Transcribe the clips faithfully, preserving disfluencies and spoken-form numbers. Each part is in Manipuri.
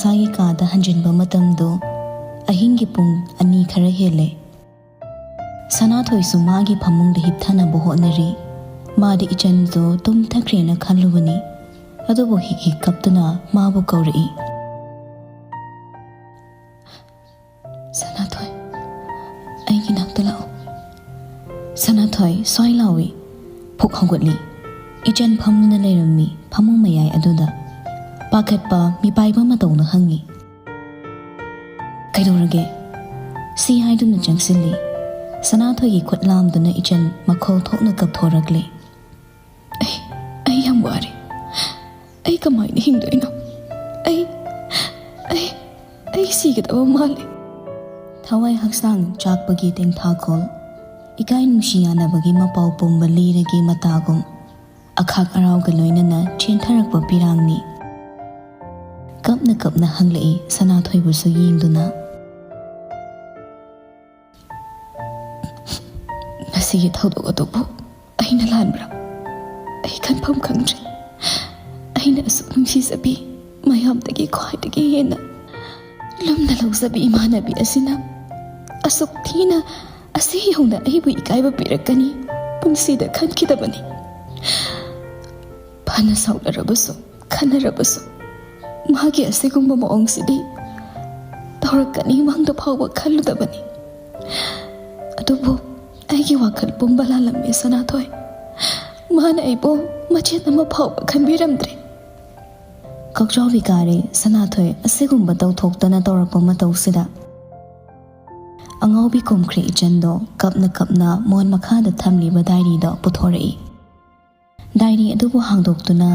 ꯃꯁꯥꯒꯤ ꯀꯥꯗ ꯍꯟꯖꯤꯟꯕ ꯃꯇꯝꯗꯨ ꯑꯍꯤꯡꯒꯤ ꯄꯨꯡ ꯑꯅꯤ ꯈꯔ ꯍꯦꯜꯂꯦ꯫ ꯁꯅꯥꯊꯣꯏꯁꯨ ꯃꯥꯒꯤ ꯐꯃꯨꯡꯗ ꯍꯤꯞꯊꯅꯕ ꯍꯣꯠꯅꯔꯤ꯫ ꯃꯥꯗꯤ ꯏꯆꯟꯗꯨ ꯇꯨꯝꯊꯈ꯭ꯔꯦꯅ ꯈꯜꯂꯨꯕꯅꯤ꯫ ꯑꯗꯨꯕꯨ ꯍꯤꯛ ꯍꯤꯛ ꯀꯞꯇꯨꯅ ꯃꯥꯕꯨ ꯀꯧꯔꯛꯏ꯫ "ꯁꯅꯥꯊꯣꯏ, ꯑꯩꯒꯤ ꯅꯥꯛꯇ ꯂꯥꯛꯑꯣ꯫" ꯁꯅꯥꯊꯣꯏ ꯁ꯭ꯋꯥꯏ ꯂꯥꯎꯏ꯫ ꯐꯨꯛ ꯍꯧꯒꯠꯂꯤ꯫ ꯏꯆꯟ ꯐꯝꯗꯨꯅ ꯂꯩꯔꯝꯃꯤ ꯐꯃꯨꯡ ꯃꯌꯥꯏ ꯑꯗꯨꯗ꯫ ꯄꯥꯈꯠꯄ ꯃꯤꯄꯥꯏꯕ ꯃꯇꯧꯅ ꯍꯪꯉꯤ꯫ "ꯀꯩꯗꯧꯔꯒꯦ?" ꯁꯤ ꯍꯥꯏꯗꯨꯅ ꯆꯪꯁꯤꯜꯂꯤ꯫ ꯁꯅꯥꯊꯣꯏꯒꯤ ꯈꯨꯠ ꯂꯥꯝꯗꯨꯅ ꯏꯆꯟ ꯃꯈꯣꯜ ꯊꯣꯛꯅ ꯀꯞꯊꯣꯔꯛꯂꯤ꯫ "ꯑꯩ, ꯑꯩ ꯌꯥꯝ ꯋꯥꯔꯦ꯫ ꯑꯩ ꯀꯃꯥꯏꯅ ꯍꯤꯡꯗꯣꯏꯅꯣ? ꯑꯩ, ꯑꯩ, ꯑꯩ ꯁꯤꯒꯗꯕ ꯃꯥꯜꯂꯦ꯫" ꯊꯋꯥꯏ ꯍꯛꯆꯥꯡ ꯆꯥꯛꯄꯒꯤ ꯇꯦꯡꯊꯥꯈꯣꯜ, ꯏꯀꯥꯏ ꯅꯨꯡꯁꯤ ꯌꯥꯅꯕꯒꯤ ꯃꯄꯥꯎ ꯄꯨꯝꯕ ꯂꯤꯔꯒꯤ ꯃꯇꯥꯒꯨꯝ, ꯑꯈꯥꯛ ꯑꯔꯥꯎꯒ ꯂꯣꯏꯅꯅ ꯆꯦꯟꯊꯔꯛꯄ ꯄꯤꯔꯥꯡꯅꯤ꯫ ꯀꯞꯅ ꯀꯞꯅ ꯍꯪꯂꯛꯏ ꯁꯅꯥꯊꯣꯏꯕꯨꯁꯨ ꯌꯦꯡꯗꯨꯅ꯫ "ꯃꯁꯤꯒꯤ ꯊꯧꯗꯣꯛ ꯑꯗꯨꯕꯨ ꯑꯩꯅ ꯂꯥꯟꯕ꯭ꯔꯥ? ꯑꯩ ꯈꯟꯐꯝ ꯈꯪꯗ꯭ꯔꯦ꯫ ꯑꯩꯅ ꯑꯁꯨꯛ ꯅꯨꯡꯁꯤꯖꯕꯤ, ꯃꯌꯥꯝꯗꯒꯤ ꯈ꯭ꯋꯥꯏꯗꯒꯤ ꯍꯦꯟꯅ ꯂꯨꯝꯅ ꯂꯧꯖꯕꯤ ꯏꯃꯥꯟꯅꯕꯤ ꯑꯁꯤꯅ ꯑꯁꯨꯛ ꯊꯤꯅ, ꯑꯁꯤ ꯌꯧꯅ ꯑꯩꯕꯨ ꯏꯀꯥꯏꯕ ꯄꯤꯔꯛꯀꯅꯤ ꯄꯨꯟꯁꯤꯗ ꯈꯟꯈꯤꯗꯕꯅꯤ꯫ ꯐꯅ ꯁꯥꯎꯅꯔꯕꯁꯨ, ꯈꯟꯅꯔꯕꯁꯨ, ꯃꯥꯒꯤ ꯑꯁꯤꯒꯨꯝꯕ ꯃꯑꯣꯡꯁꯤꯗꯤ ꯇꯧꯔꯛꯀꯅꯤ ꯃꯪꯗ ꯐꯥꯎꯕ ꯈꯜꯂꯨꯗꯕꯅꯤ꯫ ꯑꯗꯨꯕꯨ ꯑꯩꯒꯤ ꯋꯥꯈꯜ ꯄꯨꯝꯕ ꯂꯥꯜꯂꯝꯃꯤ ꯁꯅꯥꯊꯣꯏ꯫ ꯃꯥꯅ ꯑꯩꯕꯨ ꯃꯆꯦꯠ ꯑꯃ ꯐꯥꯎꯕ ꯈꯟꯕꯤꯔꯝꯗ꯭ꯔꯦ꯫" ꯀꯣꯛꯆꯥꯎꯕꯤ ꯀꯥꯔꯦ ꯁꯅꯥꯊꯣꯏ ꯑꯁꯤꯒꯨꯝꯕ ꯇꯧꯊꯣꯛꯇꯅ ꯇꯧꯔꯛꯄ ꯃꯇꯧꯁꯤꯗ꯫ ꯑꯉꯥꯎꯕꯤ ꯀꯨꯝꯈ꯭ꯔꯦ ꯏꯆꯟꯗꯣ ꯀꯞꯅ ꯀꯞꯅ ꯃꯣꯟ ꯃꯈꯥꯗ ꯊꯝꯂꯤꯕ ꯗꯥꯏꯔꯤꯗꯣ ꯄꯨꯊꯣꯔꯛꯏ꯫ ꯗꯥꯏꯔꯤ ꯑꯗꯨꯕꯨ ꯍꯥꯡꯗꯣꯛꯇꯨꯅ,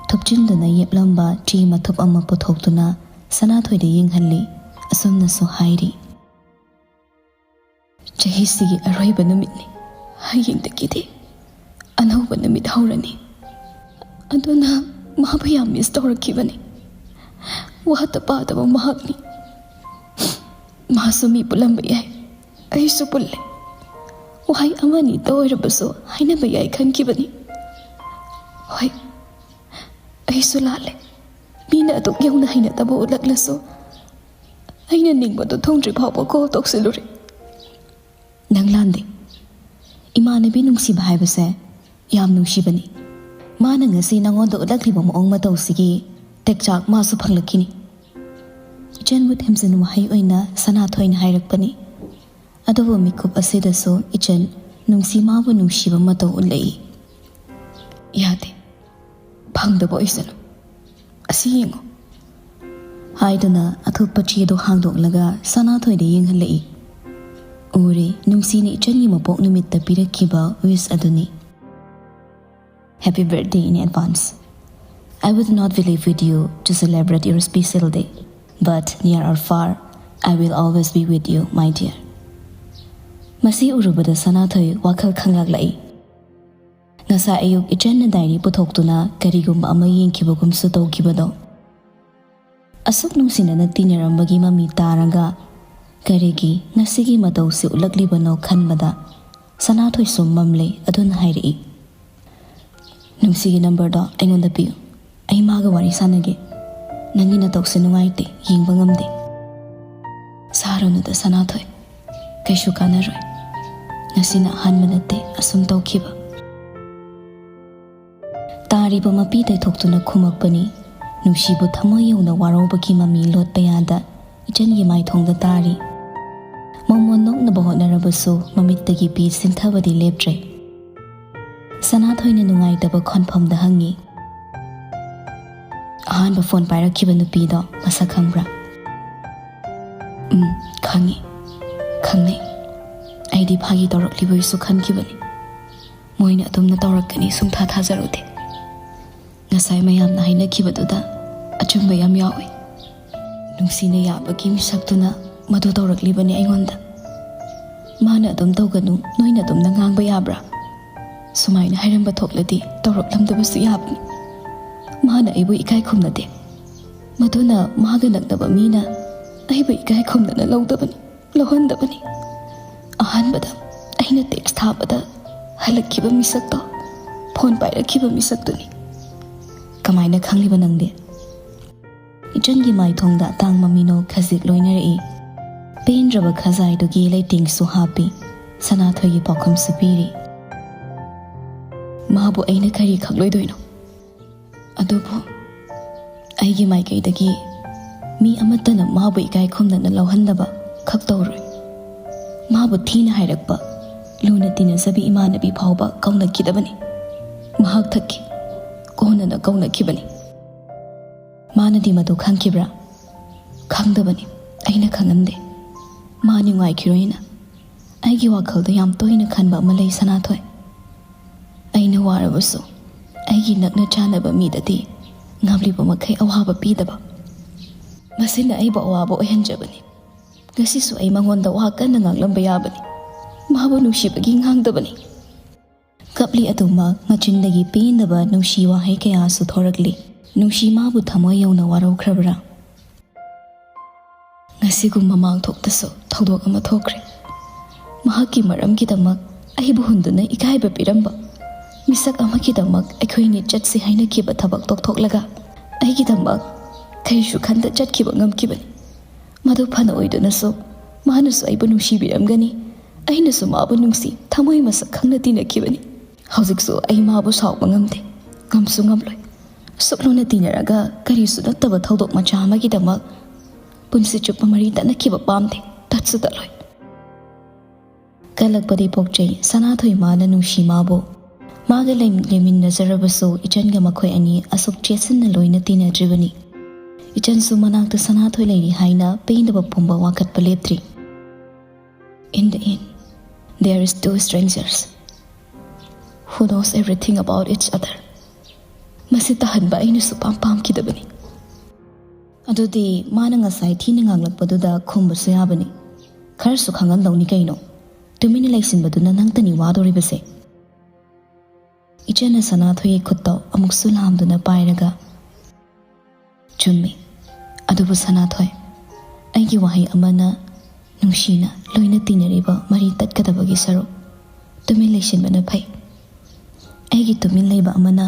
ꯊꯨꯞꯆꯤꯟꯗꯨꯅ ꯌꯦꯞꯂꯝꯕ ꯆꯦ ꯃꯊꯨꯞ ꯑꯃ ꯄꯨꯊꯣꯛꯇꯨꯅ ꯁꯅꯥꯊꯣꯏꯗ ꯌꯦꯡꯍꯜꯂꯤ꯫ ꯑꯁꯨꯝꯅꯁꯨ ꯍꯥꯏꯔꯤ꯫ "ꯆꯍꯤꯁꯤꯒꯤ ꯑꯔꯣꯏꯕ ꯅꯨꯃꯤꯠꯅꯤ꯫ ꯍꯌꯦꯡꯗꯒꯤꯗꯤ ꯑꯅꯧꯕ ꯅꯨꯃꯤꯠ ꯍꯧꯔꯅꯤ꯫ ꯑꯗꯨꯅ ꯃꯥꯕꯨ ꯌꯥꯝ ꯃꯤꯁ ꯇꯧꯔꯛꯈꯤꯕꯅꯤ꯫ ꯋꯥꯠꯇ ꯄꯥꯗꯕ ꯃꯍꯥꯛꯅꯤ꯫ ꯃꯥꯁꯨ ꯃꯤ ꯄꯨꯜꯂꯝꯕ ꯌꯥꯏ, ꯑꯩꯁꯨ ꯄꯨꯜꯂꯦ꯫ ꯋꯥꯍꯩ ꯑꯃꯅꯤꯇ ꯑꯣꯏꯔꯕꯁꯨ ꯍꯥꯏꯅꯕ ꯌꯥꯏ ꯈꯟꯈꯤꯕꯅꯤ꯫ ꯍꯣꯏ, ꯑꯩꯁꯨ ꯂꯥꯜꯂꯦ꯫ ꯃꯤꯅ ꯑꯗꯨꯛ ꯌꯧꯅ ꯍꯩꯅꯗꯕ ꯎꯠꯂꯛꯂꯁꯨ, ꯑꯩꯅ ꯅꯤꯡꯕꯗꯨ ꯊꯨꯡꯗ꯭ꯔꯤ ꯐꯥꯎꯕ ꯀꯣꯜ ꯇꯧꯁꯤꯜꯂꯨꯔꯦ꯫ ꯅꯪ ꯂꯥꯟꯗꯦ꯫ ꯏꯃꯥꯟꯅꯕꯤ ꯅꯨꯡꯁꯤꯕ ꯍꯥꯏꯕꯁꯦ ꯌꯥꯝ ꯅꯨꯡꯁꯤꯕꯅꯤ꯫ ꯃꯥꯅ ꯉꯁꯤ ꯅꯉꯣꯟꯗ ꯎꯠꯂꯛꯂꯤꯕ ꯃꯑꯣꯡ ꯃꯇꯧꯁꯤꯒꯤ ꯇꯦꯛꯆꯥꯛ ꯃꯥꯁꯨ ꯐꯪꯂꯛꯈꯤꯅꯤ꯫ ꯏꯆꯟꯕꯨ ꯊꯦꯝꯖꯤꯟ ꯋꯥꯍꯩ ꯑꯣꯏꯅ ꯁꯅꯥꯊꯣꯏꯅ ꯍꯥꯏꯔꯛꯄꯅꯤ꯫ ꯑꯗꯨꯕꯨ ꯃꯤꯀꯨꯞ ꯑꯁꯤꯗꯁꯨ ꯏꯆꯟ ꯅꯨꯡꯁꯤ ꯃꯥꯕꯨ ꯅꯨꯡꯁꯤꯕ ꯃꯇꯧ ꯎꯠꯂꯛꯏ꯫ ꯌꯥꯗꯦ, ꯐꯪꯗꯕ ꯑꯣꯏꯁꯅꯨ꯫ ꯑꯁꯤ ꯌꯦꯡꯉꯨ꯫ ꯍꯥꯏꯗꯨꯅ ꯑꯊꯨꯞꯄ ꯆꯦꯗꯨ ꯍꯥꯡꯗꯣꯛꯂꯒ ꯁꯅꯥꯊꯣꯏꯗ ꯌꯦꯡꯍꯜꯂꯛꯏ꯫ ꯎꯔꯦ, ꯅꯨꯡꯁꯤꯅ ꯏꯆꯟꯒꯤ ꯃꯄꯣꯛ ꯅꯨꯃꯤꯠꯇ ꯄꯤꯔꯛꯈꯤꯕ ꯋꯤꯁ ꯑꯗꯨꯅꯤ꯫ Happy birthday in advance. I would not be live with you to celebrate your special day, but near or far, I will always be with you, my dear. ꯃꯁꯤ ꯎꯔꯨꯕꯗ ꯁꯅꯥꯊꯣꯏ ꯋꯥꯈꯜ ꯈꯪꯂꯛꯂꯛꯏ꯫ ꯉꯁꯥꯏ ꯑꯌꯨꯛ ꯏꯆꯟꯅ ꯗꯥꯏꯔꯤ ꯄꯨꯊꯣꯛꯇꯨꯅ ꯀꯔꯤꯒꯨꯝꯕ ꯑꯃ ꯌꯦꯡꯈꯤꯕꯒꯨꯝꯁꯨ ꯇꯧꯈꯤꯕꯗꯣ꯫ ꯑꯁꯨꯛ ꯅꯨꯡꯁꯤꯅꯅ ꯇꯤꯟꯅꯔꯝꯕꯒꯤ ꯃꯃꯤ ꯇꯥꯔꯒ ꯀꯔꯤꯒꯤ ꯉꯁꯤꯒꯤ ꯃꯇꯧꯁꯤ ꯎꯠꯂꯛꯂꯤꯕꯅꯣ ꯈꯟꯕꯗ ꯁꯅꯥꯊꯣꯏꯁꯨ ꯃꯝꯂꯦ꯫ ꯑꯗꯨꯅ ꯍꯥꯏꯔꯛꯏ, "ꯅꯨꯡꯁꯤꯒꯤ ꯅꯝꯕꯔꯗꯣ ꯑꯩꯉꯣꯟꯗ ꯄꯤꯌꯨ, ꯑꯩ ꯃꯥꯒ ꯋꯥꯔꯤ ꯁꯥꯟꯅꯒꯦ꯫ ꯅꯪꯒꯤ ꯅꯇꯧꯁꯦ ꯅꯨꯡꯉꯥꯏꯇꯦ, ꯌꯦꯡꯕ ꯉꯝꯗꯦ꯫" "ꯁꯥꯔꯨꯅꯨꯗ ꯁꯅꯥꯊꯣꯏ, ꯀꯩꯁꯨ ꯀꯥꯟꯅꯔꯣꯏ꯫ ꯉꯁꯤꯅ ꯑꯍꯥꯟꯕ ꯅꯠꯇꯦ ꯑꯁꯨꯝ ꯇꯧꯈꯤꯕ꯫" ꯇꯥꯔꯤꯕ ꯃꯄꯤ ꯇꯩꯊꯣꯛꯇꯨꯅ ꯈꯨꯝꯃꯛꯄꯅꯤ꯫ ꯅꯨꯡꯁꯤꯕꯨ ꯊꯃꯣꯏ ꯌꯧꯅ ꯋꯥꯔꯧꯕꯒꯤ ꯃꯃꯤ ꯂꯣꯠꯄ ꯌꯥꯗ ꯏꯆꯟꯒꯤ ꯃꯥꯏꯊꯣꯡꯗ ꯇꯥꯔꯤ꯫ ꯃꯃꯣꯟ ꯅꯣꯛꯅꯕ ꯍꯣꯠꯅꯔꯕꯁꯨ ꯃꯃꯤꯠꯇꯒꯤ ꯄꯤ ꯆꯤꯟꯊꯕꯗꯤ ꯂꯦꯞꯇ꯭ꯔꯦ꯫ ꯁꯅꯥꯊꯣꯏꯅ ꯅꯨꯡꯉꯥꯏꯇꯕ ꯈꯣꯟꯐꯝꯗ ꯍꯪꯉꯤ, "ꯑꯍꯥꯟꯕ ꯐꯣꯟ ꯄꯥꯏꯔꯛꯈꯤꯕ ꯅꯨꯄꯤꯗꯣ ꯃꯁꯛ ꯈꯪꯕ꯭ꯔꯥ?" "ꯎꯝ, ꯈꯪꯉꯤ, ꯈꯪꯅꯩ꯫ ꯑꯩꯗꯤ ꯐꯥꯒꯤ ꯇꯧꯔꯛꯂꯤꯕꯣꯏꯁꯨ ꯈꯟꯈꯤꯕꯅꯤ꯫ ꯃꯣꯏꯅ ꯑꯗꯨꯝꯅ ꯇꯧꯔꯛꯀꯅꯤ ꯁꯨꯡꯊꯥ ꯊꯥꯖꯔꯨꯗꯦ꯫ ꯉꯁꯥꯏ ꯃꯌꯥꯝꯅ ꯍꯥꯏꯅꯈꯤꯕꯗꯨꯗ ꯑꯆꯨꯝꯕ ꯌꯥꯝ ꯌꯥꯎꯏ꯫ ꯅꯨꯡꯁꯤꯅ ꯌꯥꯕꯒꯤ ꯃꯤꯁꯛꯇꯨꯅ ꯃꯗꯨ ꯇꯧꯔꯛꯂꯤꯕꯅꯤ ꯑꯩꯉꯣꯟꯗ꯫ ꯃꯥꯅ ꯑꯗꯨꯝ ꯇꯧꯒꯅꯨ, ꯅꯣꯏꯅ ꯑꯗꯨꯝꯅ ꯉꯥꯡꯕ ꯌꯥꯕ꯭ꯔꯥ? ꯁꯨꯃꯥꯏꯅ ꯍꯥꯏꯔꯝꯕ ꯊꯣꯛꯂꯗꯤ ꯇꯧꯔꯛꯂꯝꯗꯕꯁꯨ ꯌꯥꯕꯅꯤ꯫ ꯃꯥꯅ ꯑꯩꯕꯨ ꯏꯀꯥꯏ ꯈꯨꯝꯅꯗꯦ꯫ ꯃꯗꯨꯅ ꯃꯥꯒ ꯅꯛꯅꯕ ꯃꯤꯅ ꯑꯩꯕꯨ ꯏꯀꯥꯏ ꯈꯨꯝꯅꯅ ꯂꯧꯗꯕꯅꯤ, ꯂꯧꯍꯟꯗꯕꯅꯤ꯫ ꯑꯍꯥꯟꯕꯗ ꯑꯩꯅ ꯇꯦꯛꯁ ꯊꯥꯕꯗ ꯍꯜꯂꯛꯈꯤꯕ ꯃꯤꯁꯛꯇꯣ ꯐꯣꯟ ꯄꯥꯏꯔꯛꯈꯤꯕ ꯃꯤꯁꯛꯇꯨꯅꯤ꯫" "ꯀꯃꯥꯏꯅ ꯈꯪꯂꯤꯕ ꯅꯪꯗꯤ?" ꯏꯆꯟꯒꯤ ꯃꯥꯏꯊꯣꯡꯗ ꯑꯇꯥꯡꯕ ꯃꯤꯅꯣꯛ ꯈꯖꯤꯛ ꯂꯣꯏꯅꯔꯛꯏ꯫ ꯄꯦꯟꯗ꯭ꯔꯕ ꯈꯖꯥꯏꯗꯨꯒꯤ ꯂꯩꯇꯦꯡꯁꯨ ꯍꯥꯞꯄꯤ꯫ ꯁꯅꯥꯊꯣꯏꯒꯤ ꯄꯥꯎꯈꯨꯝꯁꯨ ꯄꯤꯔꯤ꯫ ꯃꯥꯕꯨ ꯑꯩꯅ ꯀꯔꯤ ꯈꯪꯂꯣꯏꯗꯣꯏꯅꯣ? ꯑꯗꯨꯕꯨ ꯑꯩꯒꯤ ꯃꯥꯏꯀꯩꯗꯒꯤ ꯃꯤ ꯑꯃꯠꯇꯅ ꯃꯥꯕꯨ ꯏꯀꯥꯏ ꯈꯨꯝꯅꯅ ꯂꯧꯍꯟꯗꯕ ꯈꯛ ꯇꯧꯔꯣꯏ꯫ ꯃꯥꯕꯨ ꯊꯤꯅ ꯍꯥꯏꯔꯛꯄ ꯂꯨꯅ ꯇꯤꯟꯅꯖꯕꯤ ꯏꯃꯥꯟꯅꯕꯤ ꯐꯥꯎꯕ ꯀꯧꯅꯈꯤꯗꯕꯅꯤ꯫ ꯃꯍꯥꯛ ꯊꯛꯈꯤ꯫ ꯀꯣꯟꯅꯅ ꯀꯧꯅꯈꯤꯕꯅꯤ꯫ ꯃꯥꯅꯗꯤ ꯃꯗꯨ ꯈꯪꯈꯤꯕ꯭ꯔꯥ? ꯈꯪꯗꯕꯅꯤ꯫ ꯑꯩꯅ ꯈꯪꯍꯟꯗꯦ꯫ ꯃꯥ ꯅꯨꯡꯉꯥꯏꯈꯤꯔꯣꯏꯅ ꯑꯩꯒꯤ ꯋꯥꯈꯜꯗ ꯌꯥꯝ ꯇꯣꯏꯅ ꯈꯟꯕ ꯑꯃ ꯂꯩ, ꯁꯅꯥꯊꯣꯏ꯫ ꯑꯩꯅ ꯋꯥꯔꯕꯁꯨ ꯑꯩꯒꯤ ꯅꯛꯅ ꯆꯥꯟꯅꯕ ꯃꯤꯗꯗꯤ ꯉꯝꯂꯤꯕ ꯃꯈꯩ ꯑꯋꯥꯕ ꯄꯤꯗꯕ꯫ ꯃꯁꯤꯅ ꯑꯩꯕꯨ ꯑꯋꯥꯕ ꯑꯣꯏꯍꯟꯖꯕꯅꯤ꯫ ꯉꯁꯤꯁꯨ ꯑꯩ ꯃꯉꯣꯟꯗ ꯋꯥ ꯀꯟꯅ ꯉꯥꯡꯂꯝꯕ ꯌꯥꯕꯅꯤ꯫ ꯃꯥꯕꯨ ꯅꯨꯡꯁꯤꯕꯒꯤ ꯉꯥꯡꯗꯕꯅꯤ꯫ ꯀꯞꯂꯤ ꯑꯗꯨꯃꯛ ꯃꯆꯤꯟꯗꯒꯤ ꯄꯦꯟꯗꯕ ꯅꯨꯡꯁꯤ ꯋꯥꯍꯩ ꯀꯌꯥꯁꯨ ꯊꯣꯔꯛꯂꯤ꯫ ꯅꯨꯡꯁꯤ ꯃꯥꯕꯨ ꯊꯃꯣꯏ ꯌꯧꯅ ꯋꯥꯔꯧꯈ꯭ꯔꯕ꯭ꯔꯥ? ꯉꯁꯤꯒꯨꯝꯕ ꯃꯥꯡꯊꯣꯛꯇꯁꯨ ꯊꯧꯗꯣꯛ ꯑꯃ ꯊꯣꯛꯈ꯭ꯔꯦ꯫ ꯃꯍꯥꯛꯀꯤ ꯃꯔꯝꯒꯤꯗꯃꯛ ꯑꯩꯕꯨ ꯍꯨꯟꯗꯨꯅ ꯏꯀꯥꯏꯕ ꯄꯤꯔꯝꯕ ꯃꯤꯁꯛ ꯑꯃꯒꯤꯗꯃꯛ ꯑꯩꯈꯣꯏꯅꯤ ꯆꯠꯁꯤ ꯍꯥꯏꯅꯈꯤꯕ ꯊꯕꯛ ꯇꯣꯛꯊꯣꯛꯂꯒ ꯑꯩꯒꯤꯗꯃꯛ ꯀꯔꯤꯁꯨ ꯈꯟꯗ ꯆꯠꯈꯤꯕ ꯉꯝꯈꯤꯕꯅꯤ꯫ ꯃꯗꯨ ꯐꯅ ꯑꯣꯏꯗꯨꯅꯁꯨ ꯃꯥꯅꯁꯨ ꯑꯩꯕꯨ ꯅꯨꯡꯁꯤꯕꯤꯔꯝꯒꯅꯤ꯫ ꯑꯩꯅꯁꯨ ꯃꯥꯕꯨ ꯅꯨꯡꯁꯤ, ꯊꯃꯣꯏ ꯃꯁꯛ ꯈꯪꯅ ꯇꯤꯟꯅꯈꯤꯕꯅꯤ꯫ ꯍꯧꯖꯤꯛꯁꯨ ꯑꯩ ꯃꯥꯕꯨ ꯁꯥꯎꯕ ꯉꯝꯗꯦ, ꯉꯝꯁꯨ ꯉꯝꯂꯣꯏ꯫ ꯁꯨꯛ ꯂꯨꯅ ꯇꯤꯟꯅꯔꯒ ꯀꯔꯤꯁꯨ ꯅꯠꯇꯕ ꯊꯧꯗꯣꯛ ꯃꯆꯥ ꯑꯃꯒꯤꯗꯃꯛ ꯄꯨꯟꯁꯤ ꯆꯨꯞꯄ ꯃꯔꯤ ꯇꯠꯅꯈꯤꯕ ꯄꯥꯝꯗꯦ, ꯇꯠꯁꯨ ꯇꯠꯂꯣꯏ꯫ ꯀꯜꯂꯛꯄꯗꯤ ꯄꯣꯛꯆꯩ ꯁꯅꯥꯊꯣꯏ ꯃꯥꯅ ꯅꯨꯡꯁꯤ ꯃꯥꯕꯨ꯫ ꯃꯥꯒ ꯂꯩ-, ꯂꯩꯃꯤꯟꯅꯖꯔꯕꯁꯨ ꯏꯆꯟꯒ ꯃꯈꯣꯏ ꯑꯅꯤ ꯑꯁꯨꯛ ꯆꯦꯠꯁꯤꯟꯅ ꯂꯣꯏꯅ ꯇꯤꯟꯅꯗ꯭ꯔꯤꯕꯅꯤ꯫ ꯏꯆꯟꯁꯨ ꯃꯅꯥꯛꯇ ꯁꯅꯥꯊꯣꯏ ꯂꯩꯔꯤ ꯍꯥꯏꯅ ꯄꯦꯟꯗꯕ ꯄꯨꯝꯕ ꯋꯥꯀꯠꯄ ꯂꯦꯞꯇ꯭ꯔꯤ꯫ In the end, there is two strangers who knows everything about each other. ꯃꯁꯤ ꯇꯥꯍꯟꯕ ꯑꯩꯅꯁꯨ ꯄꯥꯝ ꯄꯥꯝꯈꯤꯗꯕꯅꯤ꯫ ꯑꯗꯨꯗꯤ ꯃꯥꯅ ꯉꯁꯥꯏ ꯊꯤꯅ ꯉꯥꯡꯂꯛꯄꯗꯨꯗ ꯈꯨꯝꯕꯁꯨ ꯌꯥꯕꯅꯤ꯫ ꯈꯔꯁꯨ ꯈꯪꯍꯟꯗꯧꯅꯤ ꯀꯩꯅꯣ꯫ ꯇꯨꯃꯤꯟꯅ ꯂꯩꯁꯤꯟꯕꯗꯨꯅ ꯅꯪꯇꯅꯤ ꯋꯥꯗꯣꯔꯤꯕꯁꯦ꯫ ꯏꯆꯟꯅ ꯁꯅꯥꯊꯣꯏꯒꯤ ꯈꯨꯠꯇꯣ ꯑꯃꯨꯛꯁꯨ ꯂꯥꯝꯗꯨꯅ ꯄꯥꯏꯔꯒ, "ꯆꯨꯝꯃꯤ꯫ ꯑꯗꯨꯕꯨ ꯁꯅꯥꯊꯣꯏ, ꯑꯩꯒꯤ ꯋꯥꯍꯩ ꯑꯃꯅ ꯅꯨꯡꯁꯤꯅ ꯂꯣꯏꯅ ꯇꯤꯟꯅꯔꯤꯕ ꯃꯔꯤ ꯇꯠꯀꯗꯕꯒꯤ ꯁꯔꯨꯛ ꯇꯨꯃꯤꯟ ꯂꯩꯁꯤꯟꯕꯅ ꯐꯩ꯫ ꯑꯩꯒꯤ ꯇꯨꯃꯤꯟ ꯂꯩꯕ ꯑꯃꯅ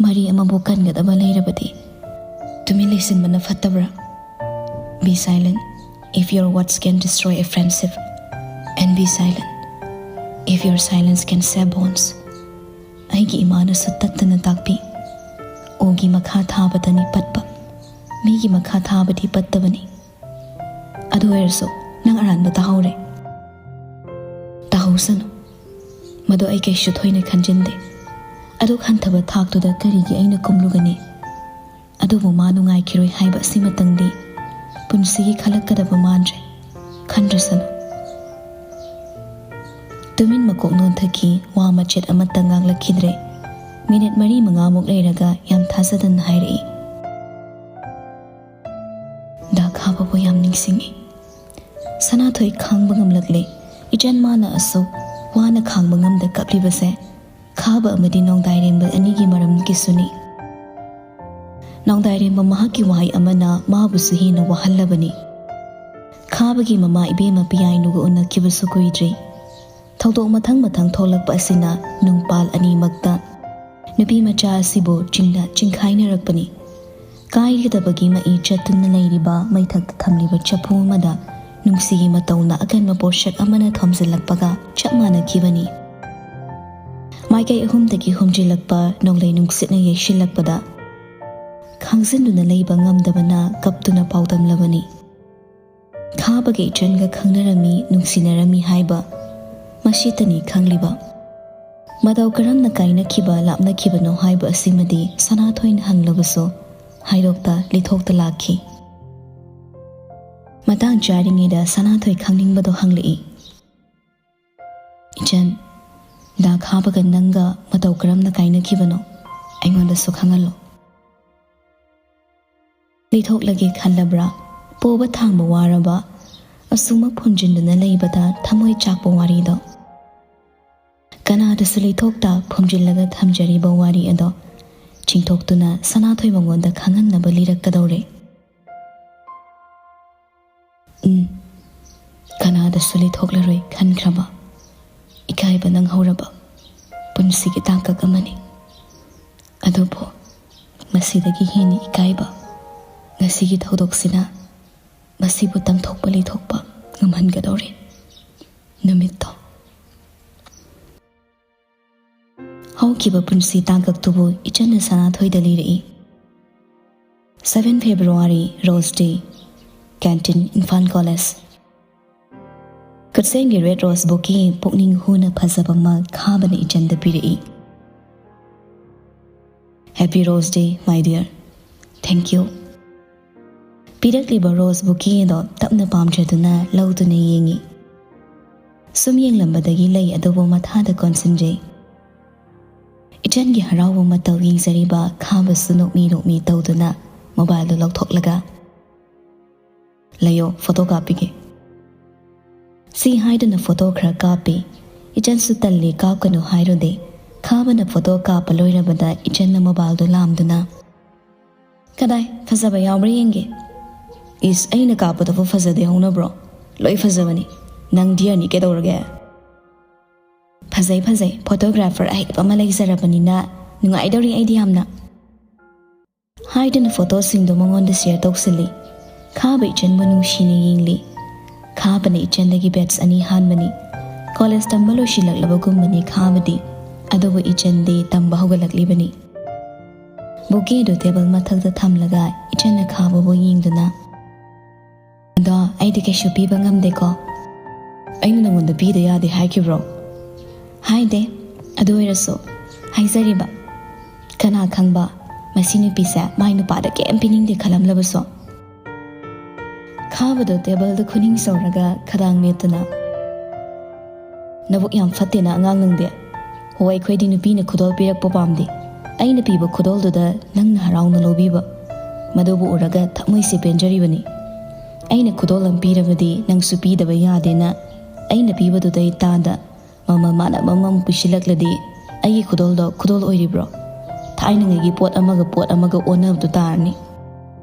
ꯃꯔꯤ ꯑꯃꯕꯨ ꯀꯟꯒꯗꯕ ꯂꯩꯔꯕꯗꯤ ꯇꯨꯃꯤꯟ ꯂꯩꯁꯤꯟꯕꯅ ꯐꯠꯇꯕ꯭ꯔꯥ? Be silent if your words can destroy a friendship, and be silent if your silence can save bonds. ꯑꯩꯒꯤ ꯏꯃꯥꯅꯁꯨ ꯇꯠꯇꯅ ꯇꯥꯛꯄꯤ, "ꯎꯒꯤ ꯃꯈꯥ ꯊꯥꯕꯗꯅꯤ ꯄꯠꯄ, ꯃꯤꯒꯤ ꯃꯈꯥ ꯊꯥꯕꯗꯤ ꯄꯠꯇꯕꯅꯤ"꯫ ꯑꯗꯨ ꯑꯣꯏꯔꯁꯨ ꯅꯪ ꯑꯔꯥꯟꯕ ꯇꯥꯍꯧꯔꯦ꯫ ꯇꯥꯍꯧꯁꯅꯨ, ꯃꯗꯨ ꯑꯩ ꯀꯩꯁꯨ ꯊꯣꯏꯅ ꯈꯟꯖꯤꯟꯗꯦ꯫ ꯑꯗꯨꯛ ꯍꯟꯊꯕ ꯊꯥꯛꯇꯨꯗ ꯀꯔꯤꯒꯤ ꯑꯩꯅ ꯀꯨꯝꯂꯨꯒꯅꯤ? ꯑꯗꯨꯕꯨ ꯃꯥ ꯅꯨꯡꯉꯥꯏꯈꯤꯔꯣꯏ ꯍꯥꯏꯕ ꯑꯁꯤꯃꯇꯪꯗꯤ ꯄꯨꯟꯁꯤꯒꯤ ꯈꯜꯂꯛꯀꯗꯕ ꯃꯥꯟꯗ꯭ꯔꯦ꯫ ꯈꯟꯗ꯭ꯔꯁꯅꯨ꯫ ꯇꯨꯃꯤꯟ ꯃꯀꯣꯛ ꯅꯣꯟꯊꯈꯤ, ꯋꯥ ꯃꯆꯦꯠ ꯑꯃꯠꯇ ꯉꯥꯡꯂꯛꯈꯤꯗ꯭ꯔꯦ꯫ ꯃꯤꯅꯤꯠ ꯃꯔꯤ ꯃꯉꯥꯃꯨꯛ ꯂꯩꯔꯒ ꯌꯥꯝ ꯊꯥꯖꯗꯅ ꯍꯥꯏꯔꯛꯏ, "ꯗꯥ ꯈꯥꯕꯕꯨ ꯌꯥꯝ ꯅꯤꯡꯁꯤꯡꯉꯤ꯫ ꯁꯅꯥꯊꯣꯏ ꯈꯥꯡꯕ ꯉꯝꯂꯛꯂꯦ꯫ ꯏꯆꯟ ꯃꯥꯅ ꯑꯁꯨꯛ ꯋꯥꯅ ꯈꯥꯡꯕ ꯉꯝꯗ ꯀꯞꯂꯤꯕꯁꯦ ꯈꯥꯕ ꯑꯃꯗꯤ ꯅꯣꯡꯗꯥꯏꯔꯦꯝꯕ ꯑꯅꯤꯒꯤ ꯃꯔꯝꯒꯤꯁꯨꯅꯤ꯫ ꯅꯣꯡꯗꯥꯏꯔꯦꯝꯕ ꯃꯍꯥꯛꯀꯤ ꯋꯥꯍꯩ ꯑꯃꯅ ꯃꯥꯕꯨꯁꯨ ꯍꯦꯟꯅ ꯋꯥꯍꯜꯂꯕꯅꯤ꯫ ꯈꯥꯕꯒꯤ ꯃꯃꯥ ꯏꯕꯦꯝꯃ ꯄꯤꯌꯥꯏꯅꯨꯒ ꯎꯅꯈꯤꯕꯁꯨ ꯀꯨꯏꯗ꯭ꯔꯤ꯫ ꯊꯧꯗꯣꯛ ꯃꯊꯪ ꯃꯊꯪ ꯊꯣꯛꯂꯛꯄ ꯑꯁꯤꯅ ꯅꯨꯡꯄꯥꯜ ꯑꯅꯤꯃꯛꯇ ꯅꯨꯄꯤ ꯃꯆꯥ ꯑꯁꯤꯕꯨ ꯆꯤꯡꯅ ꯆꯤꯡꯈꯥꯏꯅꯔꯛꯄꯅꯤ꯫ ꯀꯥꯏꯒꯗꯕꯒꯤ ꯃꯏ ꯆꯠꯇꯨꯅ ꯂꯩꯔꯤꯕ ꯃꯩꯊꯛꯇ ꯊꯝꯂꯤꯕ ꯆꯐꯨ ꯑꯃꯗ ꯅꯨꯡꯁꯤꯒꯤ ꯃꯇꯧꯅ ꯑꯀꯟꯕ ꯄꯣꯠꯁꯛ ꯑꯃꯅ ꯊꯣꯝꯖꯤꯜꯂꯛꯄꯒ ꯆꯞ ꯃꯥꯟꯅꯈꯤꯕꯅꯤ꯫ ꯃꯥꯏꯀꯩ ꯑꯍꯨꯝꯗꯒꯤ ꯍꯨꯝꯖꯤꯜꯂꯛꯄ ꯅꯣꯡꯂꯩ ꯅꯨꯡꯁꯤꯠꯅ ꯌꯩꯁꯤꯜꯂꯛꯄꯗ ꯈꯥꯡꯖꯤꯟꯗꯨꯅ ꯂꯩꯕ ꯉꯝꯗꯕꯅ ꯀꯞꯇꯨꯅ ꯄꯥꯎꯗꯝꯂꯕꯅꯤ꯫ ꯈꯥꯕꯒ ꯏꯆꯟꯒ ꯈꯪꯅꯔꯝꯃꯤ, ꯅꯨꯡꯁꯤꯅꯔꯝꯃꯤ ꯍꯥꯏꯕ ꯃꯁꯤꯇꯅꯤ ꯈꯪꯂꯤꯕ꯫ ꯃꯇꯧ ꯀꯔꯝꯅ ꯀꯥꯏꯅꯈꯤꯕ, ꯂꯥꯞꯅꯈꯤꯕꯅꯣ ꯍꯥꯏꯕ ꯑꯁꯤꯃꯗꯤ ꯁꯅꯥꯊꯣꯏꯅ ꯍꯪꯂꯕꯁꯨ ꯍꯥꯏꯗꯣꯛꯇ ꯂꯤꯊꯣꯛꯇ ꯂꯥꯛꯈꯤ꯫ ꯃꯇꯥꯡ ꯆꯥꯔꯤꯉꯩꯗ ꯁꯅꯥꯊꯣꯏ ꯈꯪꯅꯤꯡꯕꯗꯣ ꯍꯪꯂꯛꯏ꯫ "ꯏꯆꯟ, ꯗꯥ ꯈꯥꯕꯒ ꯅꯪꯒ ꯃꯇꯧ ꯀꯔꯝꯅ ꯀꯥꯏꯅꯈꯤꯕꯅꯣ? ꯑꯩꯉꯣꯟꯗꯁꯨ ꯈꯪꯍꯜꯂꯣ꯫" ꯂꯤꯊꯣꯛꯂꯒꯦ ꯈꯜꯂꯕ꯭ꯔꯥ? ꯄꯨꯕ ꯊꯥꯡꯕ ꯋꯥꯔꯕ, ꯑꯁꯨꯝꯅ ꯐꯨꯝꯖꯤꯟꯗꯨꯅ ꯂꯩꯕꯗ ꯊꯃꯣꯏ ꯆꯥꯛꯄ ꯋꯥꯔꯤꯗꯣ? ꯀꯅꯥꯗꯁꯨ ꯂꯤꯊꯣꯛꯇ ꯐꯨꯝꯖꯤꯜꯂꯒ ꯊꯝꯖꯔꯤꯕ ꯋꯥꯔꯤ ꯑꯗꯣ ꯆꯤꯡꯊꯣꯛꯇꯨꯅ ꯁꯅꯥꯊꯣꯏ ꯃꯉꯣꯟꯗ ꯈꯪꯍꯟꯅꯕ ꯂꯤꯔꯛꯀꯗꯧꯔꯦ꯫ ꯎꯝ, ꯀꯅꯥꯗꯁꯨ ꯂꯤꯊꯣꯛꯂꯔꯣꯏ ꯈꯟꯈ꯭ꯔꯕ, ꯏꯀꯥꯏꯕ ꯅꯪꯍꯧꯔꯕ ꯄꯨꯟꯁꯤꯒꯤ ꯇꯥꯡꯀꯛ ꯑꯃꯅꯤ꯫ ꯑꯗꯨꯕꯨ ꯃꯁꯤꯗꯒꯤ ꯍꯦꯟꯅ ꯏꯀꯥꯏꯕ ꯉꯁꯤꯒꯤ ꯊꯧꯗꯣꯛꯁꯤꯅ ꯃꯁꯤꯕꯨ ꯇꯝꯊꯣꯛꯄ ꯂꯩꯊꯣꯛꯄ ꯉꯝꯍꯟꯒꯗꯧꯔꯦ꯫ ꯅꯨꯃꯤꯠꯇꯣ꯫ ꯍꯧꯈꯤꯕ ꯄꯨꯟꯁꯤ ꯇꯥꯡꯀꯛꯇꯨꯕꯨ ꯏꯆꯟꯅ ꯁꯅꯥꯊꯣꯏꯗ ꯂꯤꯔꯛꯏ꯫ Seven February, Rose Day, canteen, Imphal college. ꯈꯨꯠꯁꯦꯝꯒꯤ ꯔꯦꯗ ꯔꯣꯁ ꯕꯨꯀꯦ ꯄꯨꯛꯅꯤꯡ ꯍꯨꯅ ꯐꯖꯕ ꯑꯃ ꯈꯥꯕꯅ ꯏꯆꯟꯗ ꯄꯤꯔꯛꯏ꯫ Happy Rose Day, my dear. Thank you. ꯄꯤꯔꯛꯂꯤꯕ ꯔꯣꯁ ꯕꯨꯀꯦ ꯑꯗꯣ ꯇꯞꯅ ꯄꯥꯝꯖꯗꯨꯅ ꯂꯧꯗꯨꯅ ꯌꯦꯡꯉꯤ꯫ ꯁꯨꯝ ꯌꯦꯡꯂꯝꯕꯗꯒꯤ ꯂꯩ ꯑꯗꯨꯕꯨ ꯃꯊꯥꯗ ꯀꯣꯟꯁꯤꯟꯖꯩ꯫ ꯏꯆꯟꯒꯤ ꯍꯔꯥꯎꯕ ꯃꯇꯧ ꯌꯦꯡꯖꯔꯤꯕ ꯈꯥꯕꯁꯨ ꯅꯣꯛꯃꯤ ꯅꯣꯛꯃꯤ ꯇꯧꯗꯨꯅ ꯃꯣꯕꯥꯏꯜꯗꯨ ꯂꯧꯊꯣꯛꯂꯒ, "ꯂꯩꯌꯣ, ꯐꯣꯇꯣ ꯀꯥꯞꯄꯤꯒꯦ꯫" ꯁꯤ ꯍꯥꯏꯗꯨꯅ ꯐꯣꯇꯣ ꯈꯔ ꯀꯥꯞꯄꯤ꯫ ꯏꯆꯟꯁꯨ ꯇꯜꯂꯤ, ꯀꯥꯞꯀꯅꯨ ꯍꯥꯏꯔꯨꯗꯦ꯫ ꯈꯥꯕꯅ ꯐꯣꯇꯣ ꯀꯥꯞꯄ ꯂꯣꯏꯔꯕꯗ ꯏꯆꯟꯅ ꯃꯣꯕꯥꯏꯜꯗꯨ ꯂꯥꯝꯗꯨꯅ, "ꯀꯗꯥꯏ, ꯐꯖꯕ ꯌꯥꯎꯕ꯭ꯔꯥ ꯌꯦꯡꯒꯦ꯫" "ꯏꯁ, ꯑꯩꯅ ꯀꯥꯞꯄꯗꯕꯨ ꯐꯖꯗꯦ ꯍꯧꯅꯕ꯭ꯔꯣ? ꯂꯣꯏ ꯐꯖꯕꯅꯤ꯫ ꯅꯪ ꯗꯤꯌꯔꯅꯤ ꯀꯩꯗꯧꯔꯒꯦ?" "ꯐꯖꯩ, ꯐꯖꯩ, ꯐꯣꯇꯣꯒ꯭ꯔꯥꯐꯔ ꯑꯍꯩꯕ ꯑꯃ ꯂꯩꯖꯔꯕꯅꯤꯅ ꯅꯨꯡꯉꯥꯏꯗꯧꯔꯤ ꯑꯩꯗꯤ ꯌꯥꯝꯅ꯫" ꯍꯥꯏꯗꯨꯅ ꯐꯣꯇꯣꯁꯤꯡꯗꯨ ꯃꯉꯣꯟꯗ ꯁꯤꯌꯔ ꯇꯧꯁꯤꯜꯂꯤ꯫ ꯈꯥꯕ ꯏꯆꯟꯕꯨ ꯅꯨꯡꯁꯤꯅ ꯌꯦꯡꯂꯤ꯫ ꯈꯥꯕꯅ ꯏꯆꯟꯗꯒꯤ ꯕꯦꯠꯁ ꯑꯅꯤ ꯍꯥꯟꯕꯅꯤ꯫ ꯀꯣꯂꯦꯖ ꯇꯝꯕ ꯂꯣꯏꯁꯤꯜꯂꯛꯂꯕꯒꯨꯝꯕꯅꯤ ꯈꯥꯕꯗꯤ, ꯑꯗꯨꯕꯨ ꯏꯆꯟꯗꯤ ꯇꯝꯕ ꯍꯧꯒꯠꯂꯛꯂꯤꯕꯅꯤ꯫ ꯕꯨꯀꯦꯗꯨ ꯇꯦꯕꯜ ꯃꯊꯛꯇ ꯊꯝꯂꯒ ꯏꯆꯟꯅ ꯈꯥꯕꯕꯨ ꯌꯦꯡꯗꯨꯅ, "ꯑꯗꯣ ꯑꯩꯗꯤ ꯀꯩꯁꯨ ꯄꯤꯕ ꯉꯝꯗꯦꯀꯣ꯫" "ꯑꯩꯅ ꯅꯉꯣꯟꯗ ꯄꯤꯗ ꯌꯥꯗꯦ ꯍꯥꯏꯈꯤꯕ꯭ꯔꯣ?" "ꯍꯥꯏꯗꯦ꯫ ꯑꯗꯨ ꯑꯣꯏꯔꯁꯨ ꯍꯥꯏꯖꯔꯤꯕ, ꯀꯅꯥ ꯈꯪꯕ ꯃꯁꯤ ꯅꯨꯄꯤꯁꯦ ꯃꯥꯏ ꯅꯨꯄꯥꯗ ꯀꯩꯝ ꯄꯤꯅꯤꯡꯗꯦ ꯈꯜꯂꯝꯂꯕꯁꯨ꯫" ꯈꯥꯕꯗꯣ ꯇꯦꯕꯜꯗ ꯈꯨꯅꯤꯡ ꯁꯧꯔꯒ ꯈꯗꯥꯡ ꯅꯦꯠꯇꯨꯅ, "ꯅꯕꯨꯛ ꯌꯥꯝ ꯐꯠꯇꯦꯅ ꯑꯉꯥꯡ ꯅꯪꯗꯤ꯫ ꯍꯣ, ꯑꯩꯈꯣꯏꯗꯤ ꯅꯨꯄꯤꯅ ꯈꯨꯗꯣꯜ ꯄꯤꯔꯛꯄ ꯄꯥꯝꯗꯦ꯫ ꯑꯩꯅ ꯄꯤꯕ ꯈꯨꯗꯣꯜꯗꯨꯗ ꯅꯪꯅ ꯍꯔꯥꯎꯅ ꯂꯧꯕꯤꯕ꯫ ꯃꯗꯨꯕꯨ ꯎꯔꯒ ꯊꯃꯣꯏꯁꯦ ꯄꯦꯟꯖꯔꯤꯕꯅꯤ꯫ ꯑꯩꯅ ꯈꯨꯗꯣꯜ ꯑꯃ ꯄꯤꯔꯕꯗꯤ ꯅꯪꯁꯨ ꯄꯤꯗꯕ ꯌꯥꯗꯦꯅ ꯑꯩꯅ ꯄꯤꯕꯗꯨꯗꯩ ꯇꯥꯗ ꯃꯃꯜ ꯃꯥꯟꯅꯕ ꯑꯃꯃꯨꯛ ꯄꯤꯁꯤꯜꯂꯛꯂꯗꯤ ꯑꯩꯒꯤ ꯈꯨꯗꯣꯜꯗꯣ ꯈꯨꯗꯣꯜ ꯑꯣꯏꯔꯤꯕ꯭ꯔꯣ? ꯊꯥꯏꯅꯉꯩꯒꯤ ꯄꯣꯠ ꯑꯃꯒ ꯄꯣꯠ ꯑꯃꯒ ꯑꯣꯟꯅꯕꯗꯨ ꯇꯥꯔꯅꯤ꯫"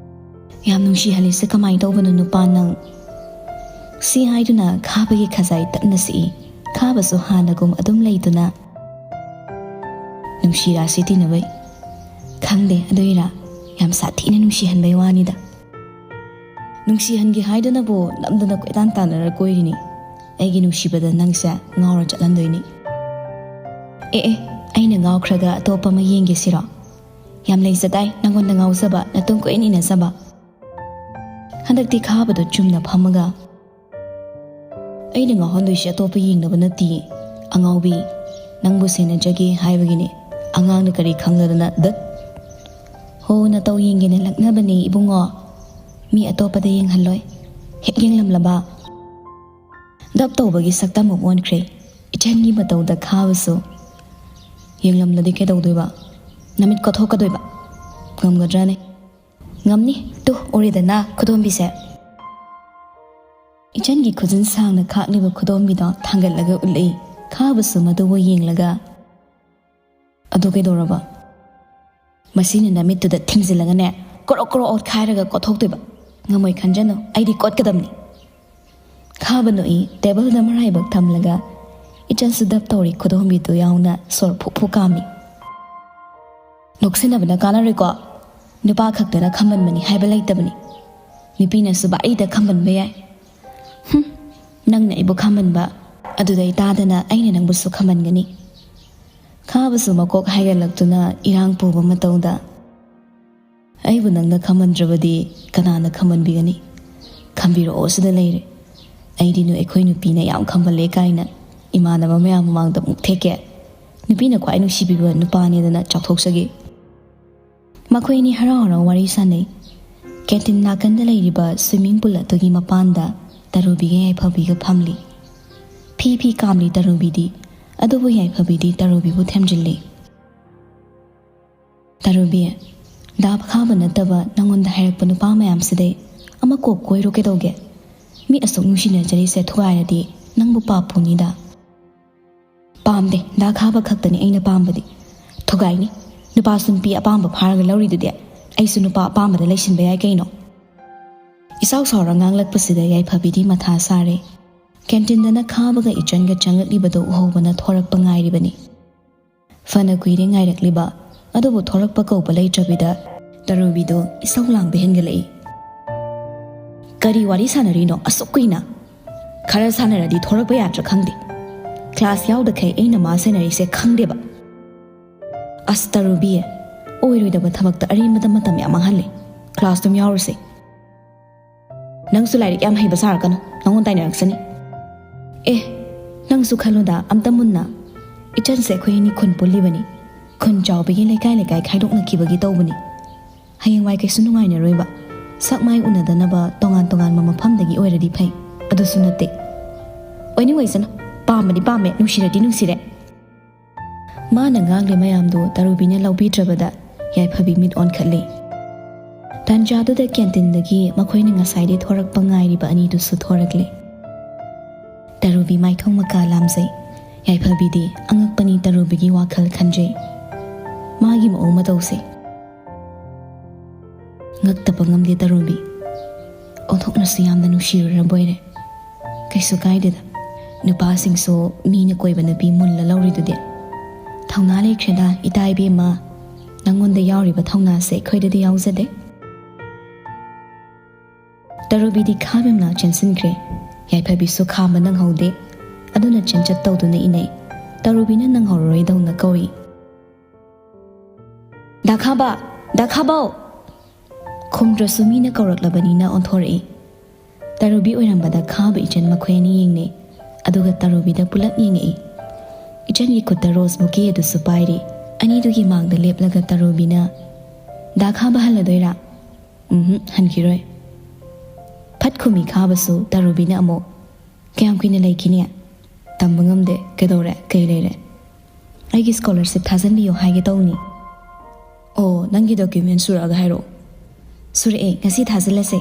"ꯌꯥꯝ ꯅꯨꯡꯁꯤꯍꯜꯂꯤꯁꯦ ꯀꯃꯥꯏꯅ ꯇꯧꯕꯅꯣ ꯅꯨꯄꯥ ꯅꯪ?" ꯁꯤ ꯍꯥꯏꯗꯨꯅ ꯈꯥꯕꯒꯤ ꯈꯖꯥꯏ ꯇꯞꯅ ꯁꯤꯛꯏ꯫ ꯈꯥꯕꯁꯨ ꯍꯥꯟꯅꯒꯨꯝ ꯑꯗꯨꯝ ꯂꯩꯗꯨꯅ, "ꯅꯨꯡꯁꯤꯔꯥꯁꯤ ꯇꯤꯟꯅꯕꯩ꯫ ꯈꯪꯗꯦ ꯑꯗꯨꯏꯔꯥ, ꯌꯥꯝ ꯁꯥꯊꯤꯅ ꯅꯨꯡꯁꯤꯍꯟꯕꯩ ꯋꯥꯅꯤꯗ꯫ ꯅꯨꯡꯁꯤꯍꯟꯒꯦ ꯍꯥꯏꯗꯨꯅꯕꯨ ꯅꯝꯗꯅ ꯀꯣꯏꯇꯥꯟ ꯇꯥꯟꯅꯔ ꯀꯣꯏꯔꯤꯅꯤ꯫ ꯑꯩꯒꯤ ꯅꯨꯡꯁꯤꯕꯗ ꯅꯪꯁꯦ ꯉꯥꯎꯔ ꯆꯠꯍꯟꯗꯣꯏꯅꯤ꯫ ꯑꯦ ꯑꯦ, ꯑꯩꯅ ꯉꯥꯎꯈ꯭ꯔꯒ ꯑꯇꯣꯞꯄ ꯑꯃ ꯌꯦꯡꯒꯦ ꯁꯤꯔꯣ? ꯌꯥꯝ ꯂꯩꯖꯗꯥꯏ ꯅꯪꯉꯣꯟꯗ ꯉꯥꯎꯖꯕ, ꯅꯇꯨꯡ ꯀꯣꯏꯏꯟ ꯏꯟꯅꯖꯕ꯫ ꯍꯟꯗꯛꯇꯤ ꯈꯥꯕꯗꯣ ꯆꯨꯝꯅ ꯐꯝꯃꯒ, "ꯑꯩꯅ ꯉꯥꯎꯍꯟꯗꯣꯏꯁꯦ ꯑꯇꯣꯞꯄ ꯌꯦꯡꯅꯕ ꯅꯠꯇꯤꯌꯦ꯫ ꯑꯉꯥꯎꯕꯤ, ꯅꯪꯕꯨ ꯁꯦꯟꯅꯖꯒꯦ ꯍꯥꯏꯕꯒꯤꯅꯦ꯫ ꯑꯉꯥꯡꯅ ꯀꯔꯤ ꯈꯪꯗꯗꯅ ꯗꯠ!" "ꯍꯣ, ꯅꯇꯧ ꯌꯦꯡꯒꯦꯅ ꯂꯛꯅꯕꯅꯦ ꯏꯕꯨꯡꯉꯣ꯫ ꯃꯤ ꯑꯇꯣꯞꯄꯗ ꯌꯦꯡꯍꯜꯂꯣꯏ꯫ ꯍꯦꯛ ꯌꯦꯡꯂꯝꯂꯕ?" ꯗꯞ ꯇꯧꯕꯒꯤ ꯁꯛꯇꯝ ꯑꯃ ꯑꯣꯟꯈ꯭ꯔꯦ꯫ ꯏꯆꯟꯒꯤ ꯃꯇꯧꯗ ꯈꯥꯕꯁꯨ꯫ "ꯌꯦꯡꯂꯝꯂꯗꯤ ꯀꯩꯗꯧꯗꯣꯏꯕ? ꯅꯃꯤꯠ ꯀꯣꯊꯣꯛꯀꯗꯣꯏꯕ꯫ ꯉꯝꯒꯗ꯭ꯔꯥꯅꯦ?" "ꯉꯝꯅꯤ꯫ ꯇꯨ, ꯎꯔꯦꯗꯅ ꯈꯨꯗꯣꯝꯕꯤꯁꯦ?" ꯏꯆꯟꯒꯤ ꯈꯨꯖꯤꯟ ꯁꯥꯡꯅ ꯈꯥꯛꯂꯤꯕ ꯈꯨꯗꯣꯝꯕꯤꯗꯣ ꯊꯥꯡꯒꯠꯂꯒ ꯎꯠꯂꯛꯏ꯫ ꯈꯥꯕꯁꯨ ꯃꯗꯨꯕꯨ ꯌꯦꯡꯂꯒ, "ꯑꯗꯨ ꯀꯩꯗꯧꯔꯕ?" "ꯃꯁꯤꯅ ꯅꯃꯤꯠꯇꯨꯗ ꯊꯤꯡꯖꯤꯜꯂꯒꯅꯦ, ꯀ꯭ꯔꯣꯛ ꯀ꯭ꯔꯣꯛ ꯑꯣꯠꯈꯥꯏꯔꯒ ꯀꯣꯠꯊꯣꯛꯇꯣꯏꯕ꯫ ꯉꯝꯃꯣꯏ ꯈꯟꯖꯅꯨ, ꯑꯩꯗꯤ ꯀꯣꯠꯀꯗꯕꯅꯤ꯫" ꯈꯥꯕ ꯅꯣꯛꯏ꯫ ꯇꯦꯕꯜꯗ ꯃꯔꯥꯏꯕꯛ ꯊꯝꯂꯒ ꯏꯆꯟꯁꯨ ꯗꯞ ꯇꯧꯔꯤ꯫ ꯈꯨꯗꯣꯝꯕꯤꯗꯨ ꯌꯥꯎꯅ ꯁꯣꯔ ꯐꯨꯛ ꯐꯨꯛ ꯀꯥꯝꯃꯤ꯫ "ꯅꯣꯛꯁꯤꯟꯅꯕꯅ ꯀꯥꯟꯅꯔꯣꯏꯀꯣ꯫ ꯅꯨꯄꯥ ꯈꯛꯇꯅ ꯈꯝꯕꯟꯕꯅꯤ ꯍꯥꯏꯕ ꯂꯩꯇꯕꯅꯤ꯫ ꯅꯨꯄꯤꯅꯁꯨ ꯚꯥꯔꯤꯗ ꯈꯝꯕꯟꯕ ꯌꯥꯏ꯫" "ꯍꯨꯝ, ꯅꯪꯅ ꯑꯩꯕꯨ ꯈꯝꯕꯟꯕ, ꯑꯗꯨꯗꯩ ꯇꯥꯗꯅ ꯑꯩꯅ ꯅꯪꯕꯨꯁꯨ ꯈꯝꯕꯟꯒꯅꯤ꯫" ꯈꯥꯕꯁꯨ ꯃꯀꯣꯛ ꯍꯥꯏꯒꯠꯂꯛꯇꯨꯅ ꯏꯔꯥꯡ ꯄꯨꯕ ꯃꯇꯧꯗ, "ꯑꯩꯕꯨ ꯅꯪꯅ ꯈꯝꯕꯟꯗ꯭ꯔꯕꯗꯤ ꯀꯅꯥꯅ ꯈꯝꯕꯟꯕꯤꯒꯅꯤ? ꯈꯝꯕꯤꯔꯛꯑꯣ, ꯁꯤꯗ ꯂꯩꯔꯦ꯫ ꯑꯩꯗꯤ ꯅꯣꯏ ꯑꯩꯈꯣꯏ ꯅꯨꯄꯤꯅ ꯌꯥꯝ ꯈꯝꯕꯜꯂꯦ ꯀꯥꯏꯅ ꯏꯃꯥꯟꯅꯕ ꯃꯌꯥꯝ ꯃꯃꯥꯡꯗ ꯑꯃꯨꯛ ꯊꯦꯛꯀꯦ? ꯅꯨꯄꯤꯅ ꯈ꯭ꯋꯥꯏ ꯅꯨꯡꯁꯤꯕꯤꯕ ꯅꯨꯄꯥꯅꯦꯗꯅ ꯆꯥꯎꯊꯣꯛꯆꯒꯦ꯫" ꯃꯈꯣꯏ ꯑꯅꯤ ꯍꯔꯥꯎ ꯍꯔꯥꯎ ꯋꯥꯔꯤ ꯁꯥꯟꯅꯩ꯫ ꯀꯦꯟꯇꯤꯟ ꯅꯥꯀꯟꯗ ꯂꯩꯔꯤꯕ ꯁ꯭ꯋꯤꯃꯤꯡ ꯄꯨꯜ ꯑꯗꯨꯒꯤ ꯃꯄꯥꯟꯗ ꯇꯔꯨꯕꯤꯒ ꯌꯥꯏꯐꯕꯤꯒ ꯐꯝꯂꯤ꯫ ꯐꯤ ꯐꯤ ꯀꯥꯝꯂꯤ ꯇꯔꯨꯕꯤꯗꯤ, ꯑꯗꯨꯕꯨ ꯌꯥꯏꯐꯕꯤꯗꯤ ꯇꯔꯨꯕꯤꯕꯨ ꯊꯦꯝꯖꯤꯜꯂꯤ꯫ "ꯇꯔꯨꯕꯤ, ꯗꯥ ꯈꯥꯕ ꯅꯠꯇꯕ ꯅꯪꯉꯣꯟꯗ ꯍꯥꯏꯔꯛꯄ ꯅꯨꯄꯥ ꯃꯌꯥꯝꯁꯤꯗꯩ ꯑꯃ ꯀꯣꯛ ꯀꯣꯏꯔꯣ ꯀꯩꯗꯧꯒꯦ? ꯃꯤ ꯑꯁꯨꯛ ꯅꯨꯡꯁꯤꯅꯖꯔꯤꯁꯦ ꯊꯨꯒꯥꯏꯔꯗꯤ ꯅꯪꯕꯨ ꯄꯥꯞ ꯄꯨꯅꯤꯗ꯫" "ꯄꯥꯝꯗꯦ, ꯗꯥ ꯈꯥꯕ ꯈꯛꯇꯅꯤ ꯑꯩꯅ ꯄꯥꯝꯕꯗꯤ꯫ ꯊꯨꯒꯥꯏꯅꯤ꯫ ꯅꯨꯄꯥꯁꯨ ꯅꯨꯄꯤ ꯑꯄꯥꯝꯕ ꯐꯥꯔꯒ ꯂꯧꯔꯤꯗꯨꯗꯤ꯫ ꯑꯩꯁꯨ ꯅꯨꯄꯥ ꯑꯄꯥꯝꯕꯗ ꯂꯩꯁꯤꯟꯕ ꯌꯥꯏ ꯀꯩꯅꯣ?" ꯏꯁꯥꯎ ꯁꯥꯎꯔ ꯉꯥꯡꯂꯛꯄꯁꯤꯗ ꯌꯥꯏꯐꯕꯤꯗꯤ ꯃꯊꯥ ꯁꯥꯔꯦ꯫ ꯀꯦꯟꯇꯤꯟꯗꯅ ꯈꯥꯕꯒ ꯏꯆꯟꯒ ꯆꯪꯂꯛꯂꯤꯕꯗꯨ ꯎꯍꯧꯕꯅ ꯊꯣꯔꯛꯄ ꯉꯥꯏꯔꯤꯕꯅꯤ꯫ ꯐꯅ ꯀꯨꯏꯔꯦ ꯉꯥꯏꯔꯛꯂꯤꯕ, ꯑꯗꯨꯕꯨ ꯊꯣꯔꯛꯄ ꯀꯧꯕ ꯂꯩꯇ꯭ꯔꯕꯤꯗ ꯇꯔꯨꯕꯤꯗꯨ ꯏꯁꯧ ꯂꯥꯡꯕ ꯍꯦꯟꯒꯠꯂꯛꯏ꯫ "ꯀꯔꯤ ꯋꯥꯔꯤ ꯁꯥꯟꯅꯔꯤꯅꯣ ꯑꯁꯨꯛ ꯀꯨꯏꯅ? ꯈꯔ ꯁꯥꯟꯅꯔꯗꯤ ꯊꯣꯔꯛꯄ ꯌꯥꯗ꯭ꯔꯥ ꯈꯪꯗꯦ꯫ ꯀ꯭ꯂꯥꯁ ꯌꯥꯎꯗꯈꯩ ꯑꯩꯅ ꯃꯥ ꯁꯦꯟꯅꯔꯤꯁꯦ ꯈꯪꯗꯦꯕ꯫ ꯑꯁ ꯇꯔꯨꯕꯤ, ꯑꯣꯏꯔꯣꯏꯗꯕ ꯊꯕꯛꯇ ꯑꯔꯦꯝꯕꯗ ꯃꯇꯝ ꯌꯥꯝ ꯃꯥꯡꯍꯜꯂꯦ꯫ ꯀ꯭ꯂꯥꯁ ꯑꯗꯨꯝ ꯌꯥꯎꯔꯨꯁꯦ꯫ ꯅꯪꯁꯨ ꯂꯥꯏꯔꯤꯛ ꯌꯥꯝ ꯍꯩꯕ ꯁꯥꯔꯛꯀꯅꯨ, ꯅꯪꯉꯣꯟ ꯇꯥꯏꯅꯔꯛꯁꯅꯤ꯫ ꯑꯦ, ꯅꯪꯁꯨ ꯈꯜꯂꯨꯗ ꯑꯝꯇ ꯃꯨꯟꯅ꯫ ꯏꯆꯟꯁꯦ ꯑꯩꯈꯣꯏ ꯑꯅꯤ ꯈꯨꯟ ꯄꯨꯜꯂꯤꯕꯅꯤ꯫ ꯈꯨꯟ ꯆꯥꯎꯕꯒꯤ ꯂꯩꯀꯥꯏ ꯂꯩꯀꯥꯏ ꯈꯥꯏꯗꯣꯛꯅꯈꯤꯕꯒꯤ ꯇꯧꯕꯅꯤ꯫ ꯍꯌꯦꯡꯋꯥꯏ ꯀꯩꯁꯨ ꯅꯨꯡꯉꯥꯏꯅꯔꯣꯏꯕ꯫ ꯁꯛ ꯃꯥꯏ ꯎꯅꯗꯅꯕ ꯇꯣꯉꯥꯟ ꯇꯣꯉꯥꯟꯕ ꯃꯐꯝꯗꯒꯤ ꯑꯣꯏꯔꯗꯤ ꯐꯩ꯫ ꯑꯗꯨꯁꯨ ꯅꯠꯇꯦ꯫ ꯑꯣꯏꯅꯤꯡ ꯑꯣꯏꯁꯅꯨ, ꯄꯥꯝꯕꯗꯤ ꯄꯥꯝꯃꯦ, ꯅꯨꯡꯁꯤꯔꯗꯤ ꯅꯨꯡꯁꯤꯔꯦ꯫" ꯃꯥꯅ ꯉꯥꯡꯂꯤ ꯃꯌꯥꯝꯗꯨ ꯇꯔꯨꯕꯤꯅ ꯂꯧꯕꯤꯗ꯭ꯔꯕꯗ ꯌꯥꯏꯐꯕꯤ ꯃꯤꯠ ꯑꯣꯟꯈꯠꯂꯤ꯫ ꯇꯥꯟꯖꯥꯗꯨꯗ ꯀꯦꯟꯇꯤꯟꯗꯒꯤ ꯃꯈꯣꯏꯅ ꯉꯁꯥꯏꯗꯩ ꯊꯣꯔꯛꯄ ꯉꯥꯏꯔꯤꯕ ꯑꯅꯤꯗꯨꯁꯨ ꯊꯣꯔꯛꯂꯦ꯫ ꯇꯔꯨꯕꯤ ꯃꯥꯏꯊꯣꯡ ꯃꯀꯥ ꯂꯥꯝꯖꯩ꯫ ꯌꯥꯏꯐꯕꯤꯗꯤ ꯑꯉꯛꯄꯅꯤ ꯇꯔꯨꯕꯤꯒꯤ ꯋꯥꯈꯜ ꯈꯟꯖꯩ꯫ ꯃꯥꯒꯤ ꯃꯑꯣꯡ ꯃꯇꯧꯁꯦ ꯉꯛꯇꯕ ꯉꯝꯗꯦ ꯇꯔꯨꯕꯤ꯫ ꯑꯣꯟꯊꯣꯛꯅꯁꯨ ꯌꯥꯝꯅ ꯅꯨꯡꯁꯤꯔꯨꯔꯕꯣꯏꯔꯦ꯫ ꯀꯩꯁꯨ ꯀꯥꯏꯗꯦꯗ꯫ ꯅꯨꯄꯥꯁꯤꯡꯁꯨ ꯃꯤꯅ ꯀꯣꯏꯕ ꯅꯨꯄꯤ ꯃꯨꯜꯂ ꯂꯧꯔꯤꯗꯨꯗꯤ꯫ ꯊꯧꯅꯥ ꯂꯩꯈ꯭ꯔꯦꯗ, ꯏꯇꯥ ꯏꯕꯦꯝꯃ꯫ ꯅꯪꯉꯣꯟꯗ ꯌꯥꯎꯔꯤꯕ ꯊꯧꯅꯥꯁꯦ ꯑꯩꯈꯣꯏꯗꯗꯤ ꯌꯥꯎꯖꯗꯦ꯫ ꯇꯔꯨꯕꯤꯗꯤ ꯈꯥꯕ ꯃꯅꯥꯛ ꯆꯦꯟꯁꯤꯟꯈ꯭ꯔꯦ꯫ ꯌꯥꯏꯐꯕꯤꯁꯨ ꯈꯥꯝꯕ ꯅꯪꯍꯧꯗꯦ꯫ ꯑꯗꯨꯅ ꯆꯦꯟꯆꯠ ꯇꯧꯗꯨꯅ ꯏꯅꯩ꯫ ꯇꯔꯨꯕꯤꯅ ꯅꯪꯍꯧꯔꯔꯣꯏꯗꯧꯅ ꯀꯧꯏ꯫ "ꯗꯥ ꯈꯥꯕ! ꯗꯥ ꯈꯥꯕꯧ!" ꯈꯨꯝꯗ꯭ꯔꯁꯨ ꯃꯤꯅ ꯀꯧꯔꯛꯂꯕꯅꯤꯅ ꯑꯣꯟꯊꯣꯔꯛꯏ꯫ ꯇꯔꯨꯕꯤ ꯑꯣꯏꯔꯝꯕꯗ ꯈꯥꯕ ꯏꯆꯟ ꯃꯈꯣꯏ ꯑꯅꯤ ꯌꯦꯡꯅꯩ꯫ ꯑꯗꯨꯒ ꯇꯔꯨꯕꯤꯗ ꯄꯨꯂꯞ ꯌꯦꯡꯉꯛꯏ꯫ ꯏꯆꯟꯒꯤ ꯈꯨꯠꯇ ꯔꯣꯁ ꯕꯨꯀꯦ ꯑꯗꯨꯁꯨ ꯄꯥꯏꯔꯤ꯫ ꯑꯅꯤꯗꯨꯒꯤ ꯃꯥꯡꯗ ꯂꯦꯞꯂꯒ ꯇꯔꯨꯕꯤꯅ, "ꯗꯥ ꯈꯥꯕ ꯍꯜꯂꯗꯣꯏꯔꯥ?" "ꯎꯝꯍꯨꯝ, ꯍꯟꯈꯤꯔꯣꯏ꯫" ꯐꯠ ꯈꯨꯝꯃꯤ ꯈꯥꯕꯁꯨ꯫ ꯇꯔꯨꯕꯤꯅ ꯑꯃꯨꯛ, "ꯀꯌꯥꯝ ꯀꯨꯏꯅ ꯂꯩꯈꯤꯅꯤ?" "ꯇꯝꯕ ꯉꯝꯗꯦ꯫ ꯀꯩꯗꯧꯔꯦ? ꯀꯩ ꯂꯩꯔꯦ?" "ꯑꯩꯒꯤ ꯁ꯭ꯀꯣꯂꯔꯁꯤꯞ ꯊꯥꯖꯟꯕꯤꯌꯣ ꯍꯥꯏꯒꯦ ꯇꯧꯅꯤ꯫" "ꯑꯣ, ꯅꯪꯒꯤ ꯗꯣꯀ꯭ꯌꯨꯃꯦꯟ ꯁꯨꯔꯛꯑꯒ ꯍꯥꯏꯔꯛꯑꯣ꯫" "ꯁꯨꯔꯛꯑꯦ, ꯉꯁꯤ ꯊꯥꯖꯤꯜꯂꯁꯦ꯫"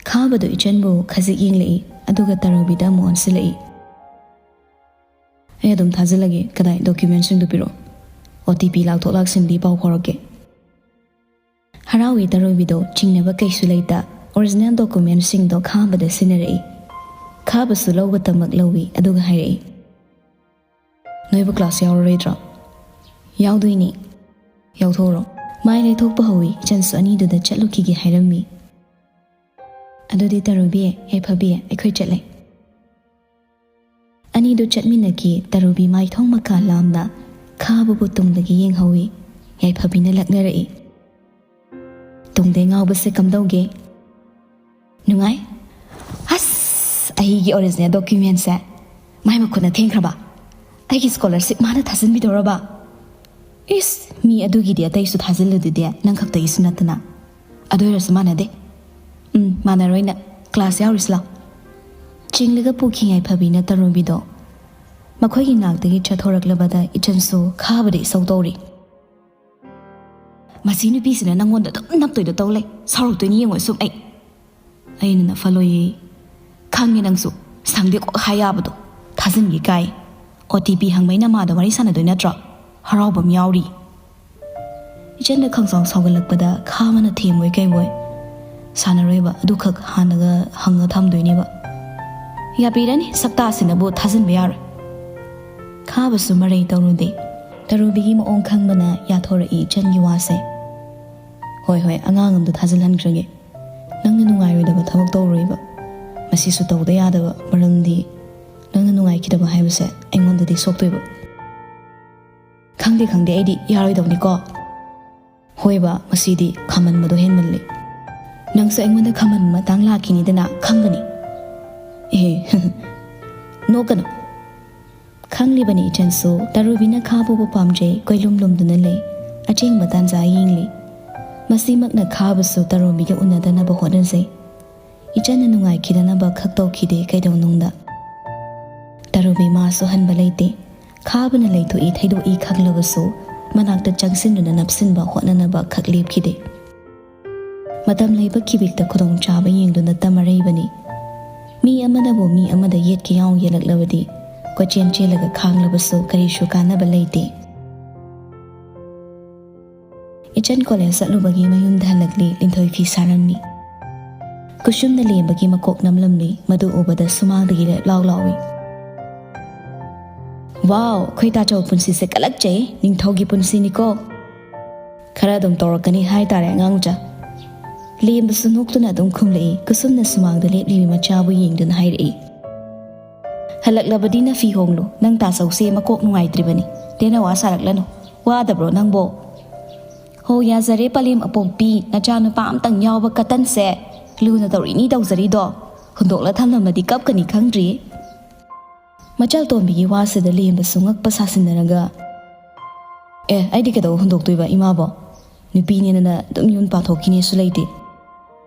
ꯈꯥꯕꯗꯨ ꯏꯆꯟꯕꯨ ꯈꯖꯤꯛ ꯌꯦꯡꯂꯛꯏ, ꯑꯗꯨꯒ ꯇꯔꯨꯕꯤꯗ ꯑꯃꯨꯛ ꯑꯣꯟꯁꯤꯜꯂꯛꯏ꯫ "ꯑꯩ ꯑꯗꯨꯝ ꯊꯥꯖꯤꯜꯂꯒꯦ꯫ ꯀꯗꯥꯏ? ꯗꯣꯀ꯭ꯌꯨꯃꯦꯟꯁꯤꯡꯗꯨ ꯄꯤꯔꯛꯑꯣ꯫ ꯑꯣ ꯇꯤ ꯄꯤ ꯂꯥꯛꯊꯣꯛ ꯂꯥꯛꯁꯤꯟꯗꯤ ꯄꯥꯎ ꯐꯥꯎꯔꯛꯀꯦ꯫" ꯍꯔꯥꯎꯏ ꯇꯔꯨꯕꯤꯗꯣ ꯆꯤꯡꯅꯕ ꯀꯩꯁꯨ ꯂꯩꯇ ꯑꯣꯔꯤꯖꯤꯅꯦꯜ ꯗꯣꯀꯨꯃꯦꯟꯁꯤꯡꯗꯣ ꯈꯥꯕꯗ ꯁꯤꯟꯅꯔꯛꯏ꯫ ꯈꯥꯕꯁꯨ ꯂꯧꯕꯇꯃꯛ ꯂꯧꯏ, ꯑꯗꯨꯒ ꯍꯥꯏꯔꯛꯏ, "ꯅꯣꯏꯕꯨ ꯀ꯭ꯂꯥꯁ ꯌꯥꯎꯔꯔꯣꯏꯗ꯭ꯔꯣ?" "ꯌꯥꯎꯗꯣꯏꯅꯤ꯫" "ꯌꯥꯎꯊꯣꯛꯎꯔꯣ꯫" ꯃꯥꯏ ꯂꯩꯊꯣꯛꯄ ꯍꯧꯏ꯫ ꯏꯆꯟꯁꯨ ꯑꯅꯤꯗꯨꯗ ꯆꯠꯂꯨꯈꯤꯒꯦ ꯍꯥꯏꯔꯝꯃꯤ꯫ "ꯑꯗꯨꯗꯤ ꯇꯔꯨꯕꯤ, ꯌꯥꯏꯐꯕꯤ, ꯑꯩꯈꯣꯏ ꯆꯠꯂꯦ꯫" ꯑꯅꯤꯗꯨ ꯆꯠꯃꯤꯟꯅꯈꯤ꯫ ꯇꯔꯨꯕꯤ ꯃꯥꯏꯊꯣꯡ ꯃꯀꯥ ꯂꯥꯝꯅ ꯈꯥꯕꯕꯨ ꯇꯨꯡꯗꯒꯤ ꯌꯦꯡꯍꯧꯏ꯫ ꯌꯥꯏꯐꯕꯤꯅ ꯂꯛꯅꯔꯛꯏ, "ꯇꯨꯡꯗꯩ ꯉꯥꯎꯕꯁꯦ ꯀꯝꯗꯧꯒꯦ? ꯅꯨꯡꯉꯥꯏ?" "ꯑꯁ, ꯑꯩꯒꯤ ꯑꯣꯔꯤꯖꯤꯅꯦꯜ ꯗꯣꯀ꯭ꯌꯨꯃꯦꯟꯁꯦ ꯃꯥꯏ ꯃꯈꯨꯠꯅ ꯊꯦꯡꯈ꯭ꯔꯕ? ꯑꯩꯒꯤ ꯁ꯭ꯀꯣꯂꯔꯁꯤꯞ ꯃꯥꯅ ꯊꯥꯖꯤꯟꯕꯤꯗꯧꯔꯕ? ꯏꯁ, ꯃꯤ ꯑꯗꯨꯒꯤꯗꯤ ꯑꯇꯩꯁꯨ ꯊꯥꯖꯤꯜꯂꯨꯗꯨꯗꯤ, ꯅꯪ ꯈꯛꯇꯒꯤꯁꯨ ꯅꯠꯇꯅ꯫ ꯑꯗꯨ ꯑꯣꯏꯔꯁꯨ ꯃꯥꯟꯅꯗꯦ꯫" "ꯎꯝ, ꯃꯥꯟꯅꯔꯣꯏꯅ꯫ ꯀ꯭ꯂꯥꯁ ꯌꯥꯎꯔꯨꯁꯤ ꯂꯥꯎ꯫" ꯆꯤꯡꯂꯒ ꯄꯨꯈꯤ ꯌꯥꯏꯐꯕꯤꯅ ꯇꯔꯨꯕꯤꯗꯣ꯫ ꯃꯈꯣꯏꯒꯤ ꯅꯥꯛꯇꯒꯤ ꯆꯠꯊꯣꯔꯛꯂꯕꯗ ꯏꯆꯟꯁꯨ ꯈꯥꯕꯗ ꯏꯁꯧ ꯇꯧꯔꯤ꯫ "ꯃꯁꯤ ꯅꯨꯄꯤꯁꯤꯅ ꯅꯪꯉꯣꯟꯗ ꯑꯗꯨꯝ ꯅꯞꯇꯣꯏꯗꯣ ꯇꯧ ꯂꯩ꯫ ꯁꯥꯎꯔꯛꯇꯣꯏꯅꯤ ꯌꯦꯡꯉꯣ ꯁꯨꯝ ꯑꯩ꯫" "ꯑꯩꯅ ꯅꯐ ꯂꯣꯏꯌꯦ꯫ ꯈꯪꯉꯦ ꯅꯪꯁꯨ꯫ ꯁꯪꯗꯦ ꯀꯣꯛ ꯍꯥꯏ ꯌꯥꯕꯗꯣ꯫ ꯊꯥꯖꯤꯟꯒꯦ ꯀꯥꯏ꯫ ꯑꯣ ꯇꯤ ꯄꯤ ꯍꯪꯕꯩ ꯅꯃꯥꯗꯣ ꯋꯥꯔꯤ ꯁꯥꯟꯅꯗꯣꯏ ꯅꯠꯇ꯭ꯔꯣ? ꯍꯔꯥꯎꯕ ꯑꯃ ꯌꯥꯎꯔꯤ꯫" ꯏꯆꯟꯗ ꯈꯪꯁꯥꯎ ꯁꯥꯎꯒꯠꯂꯛꯄꯗ ꯈꯥꯕꯅ ꯊꯦꯝꯕꯣꯏ ꯀꯩꯕꯣꯏ, "ꯁꯥꯟꯅꯔꯣꯏꯕ, ꯑꯗꯨꯈꯛ ꯍꯥꯟꯅꯒ ꯍꯪꯉ ꯊꯝꯗꯣꯏꯅꯦꯕ꯫" "ꯌꯥꯕꯤꯔꯅꯤ, ꯁꯛꯇꯥꯁꯤꯅꯕꯨ ꯊꯥꯖꯤꯟꯕ ꯌꯥꯔꯣꯏ꯫" ꯈꯥꯕꯁꯨ ꯃꯔꯩ ꯇꯧꯔꯨꯗꯦ꯫ ꯇꯔꯨꯕꯤꯒꯤ ꯃꯑꯣꯡ ꯈꯪꯕꯅ ꯌꯥꯊꯣꯔꯛꯏ ꯏꯆꯟꯒꯤ ꯋꯥꯁꯦ꯫ "ꯍꯣꯏ, ꯍꯣꯏ, ꯑꯉꯥꯡ ꯑꯝꯗ ꯊꯥꯖꯤꯜꯍꯟꯈ꯭ꯔꯒꯦ꯫ ꯅꯪꯅ ꯅꯨꯡꯉꯥꯏꯔꯣꯏꯗꯕ ꯊꯕꯛ ꯇꯧꯔꯣꯏꯕ꯫ ꯃꯁꯤꯁꯨ ꯇꯧꯗ ꯌꯥꯗꯕ, ꯃꯔꯝꯗꯤ ꯅꯪꯅ ꯅꯨꯡꯉꯥꯏꯈꯤꯗꯕ ꯍꯥꯏꯕꯁꯦ ꯑꯩꯉꯣꯟꯗꯗꯤ ꯁꯣꯛꯇꯣꯏꯕ꯫" "ꯈꯪꯗꯦ, ꯈꯪꯗꯦ, ꯑꯩꯗꯤ ꯌꯥꯔꯣꯏꯗꯧꯅꯤꯀꯣ꯫" "ꯍꯣꯏꯕ, ꯃꯁꯤꯗꯤ ꯈꯥꯃꯟꯕꯗꯣ ꯍꯦꯟꯃꯜꯂꯤ꯫ ꯅꯪꯁꯨ ꯑꯩꯉꯣꯟꯗ ꯈꯥꯃꯟꯕ ꯃꯇꯥꯡ ꯂꯥꯛꯈꯤꯅꯤꯗꯅ ꯈꯪꯕꯅꯤ꯫" "ꯑꯦ, ꯅꯣꯛꯀꯅꯨ꯫" ꯈꯪꯂꯤꯕꯅꯤ ꯏꯆꯟꯁꯨ ꯇꯔꯨꯕꯤꯅ ꯈꯥꯕꯕꯨ ꯄꯥꯝꯖꯩ, ꯀꯣꯏꯂꯨꯝ ꯂꯨꯝꯗꯨꯅ ꯂꯩ꯫ ꯑꯆꯦꯡꯕ ꯇꯥꯟꯖꯥ ꯌꯦꯡꯂꯤ꯫ ꯃꯁꯤꯃꯛꯅ ꯈꯥꯕꯁꯨ ꯇꯔꯨꯕꯤꯒ ꯎꯅꯗꯅꯕ ꯍꯣꯠꯅꯖꯩ꯫ ꯏꯆꯟꯅ ꯅꯨꯡꯉꯥꯏꯈꯤꯗꯅꯕ ꯈꯛ ꯇꯧꯈꯤꯗꯦ ꯀꯩꯗꯧꯅꯨꯡꯗ꯫ ꯇꯔꯨꯕꯤ ꯃꯥꯁꯨ ꯍꯟꯕ ꯂꯩꯇꯦ꯫ ꯈꯥꯕꯅ ꯂꯩꯊꯣꯛꯏ ꯊꯩꯗꯣꯛꯏ ꯈꯪꯂꯕꯁꯨ ꯃꯅꯥꯛꯇ ꯆꯪꯁꯤꯟꯗꯨꯅ ꯅꯞꯁꯤꯟꯕ ꯍꯣꯠꯅꯅꯕ ꯈꯛ ꯂꯦꯞꯈꯤꯗꯦ꯫ ꯃꯇꯝ ꯂꯩꯕ ꯈꯤꯕꯤꯛꯇ ꯈꯨꯗꯣꯡꯆꯥꯕ ꯌꯦꯡꯗꯨꯅ ꯇꯝꯃꯔꯩꯕꯅꯤ꯫ ꯃꯤ ꯑꯃꯅꯕꯨ ꯃꯤ ꯑꯃꯗ ꯌꯦꯠꯀꯦ ꯌꯥꯎ ꯌꯦꯜꯂꯛꯂꯕꯗꯤ ꯀꯣꯏꯆꯦꯟ ꯆꯦꯜꯂꯒ ꯈꯥꯡꯂꯕꯁꯨ ꯀꯔꯤꯁꯨ ꯀꯥꯟꯅꯕ ꯂꯩꯇꯦ꯫ ꯏꯆꯟ ꯀꯣꯂꯦꯖ ꯆꯠꯂꯨꯕꯒꯤ ꯃꯌꯨꯝꯗ ꯍꯜꯂꯛꯂꯤ꯫ ꯂꯤꯟꯊꯣꯏ ꯐꯤ ꯁꯥꯔꯝꯃꯤ꯫ ꯀꯨꯁꯨꯝꯅ ꯂꯦꯝꯕꯒꯤ ꯃꯀꯣꯛ ꯅꯝꯂꯝꯂꯤ꯫ ꯃꯗꯨ ꯎꯕꯗ ꯁꯨꯃꯥꯡꯗꯒꯤ ꯂꯦꯞ ꯂꯥꯎ ꯂꯥꯎꯏ꯫ "ꯋꯥꯎ, ꯑꯩꯈꯣꯏ ꯇꯥꯆꯧ ꯄꯨꯟꯁꯤꯁꯦ ꯀꯜꯂꯛꯆꯩ꯫ ꯅꯤꯡꯊꯧꯒꯤ ꯄꯨꯟꯁꯤꯅꯤꯀꯣ꯫ ꯈꯔ ꯑꯗꯨꯝ ꯇꯧꯔꯛꯀꯅꯤ ꯍꯥꯏꯇꯥꯔꯦ ꯑꯉꯥꯡ ꯃꯆꯥ꯫" ꯂꯦꯝꯕꯁꯨ ꯅꯣꯛꯇꯨꯅ ꯑꯗꯨꯝ ꯈꯨꯝꯂꯛꯏ꯫ ꯀꯨꯁꯨꯝꯅ ꯁꯨꯃꯥꯡꯗ ꯂꯦꯞꯂꯤꯕꯤ ꯃꯆꯥꯕꯨ ꯌꯦꯡꯗꯨꯅ ꯍꯥꯏꯔꯛꯏ, "ꯍꯜꯂꯛꯂꯕꯗꯤ ꯅꯐꯤ ꯍꯣꯡꯂꯨ, ꯅꯪ ꯇꯥꯆꯧꯁꯦ ꯃꯀꯣꯛ ꯅꯨꯡꯉꯥꯏꯇ꯭ꯔꯤꯕꯅꯤ, ꯇꯦꯟꯅꯋꯥ ꯁꯥꯔꯛꯂꯅꯨ꯫ ꯋꯥꯗꯕ꯭ꯔꯣ ꯅꯪꯕꯣ?" "ꯍꯣ, ꯌꯥꯖꯔꯦ ꯄꯂꯦꯝ ꯑꯄꯣꯛꯄꯤ, ꯅꯆꯥꯅꯨꯄꯥ ꯑꯝꯇꯪ ꯌꯥꯎꯕ ꯀꯇꯟꯁꯦ ꯂꯨꯅ ꯇꯧꯔꯤꯅꯤ ꯇꯧꯖꯔꯤꯗꯣ, ꯍꯨꯟꯗꯣꯛꯂ ꯊꯝꯂꯝꯃꯗꯤ ꯀꯞꯀꯅꯤ ꯈꯪꯗ꯭ꯔꯤ?" ꯃꯆꯜ ꯇꯣꯝꯕꯤꯒꯤ ꯋꯥꯁꯤꯗ ꯂꯦꯝꯕꯁꯨ ꯉꯛꯄ ꯁꯥꯁꯤꯟꯅꯔꯒ, "ꯑꯦ, ꯑꯩꯗꯤ ꯀꯩꯗꯧ ꯍꯨꯟꯗꯣꯛꯇꯣꯏꯕ ꯏꯃꯥꯕꯣ? ꯅꯨꯄꯤꯅꯦꯅ ꯑꯗꯨꯝ ꯌꯨꯝ ꯄꯥꯟꯊꯣꯛꯈꯤꯅꯦꯁꯨ ꯂꯩꯇꯦ꯫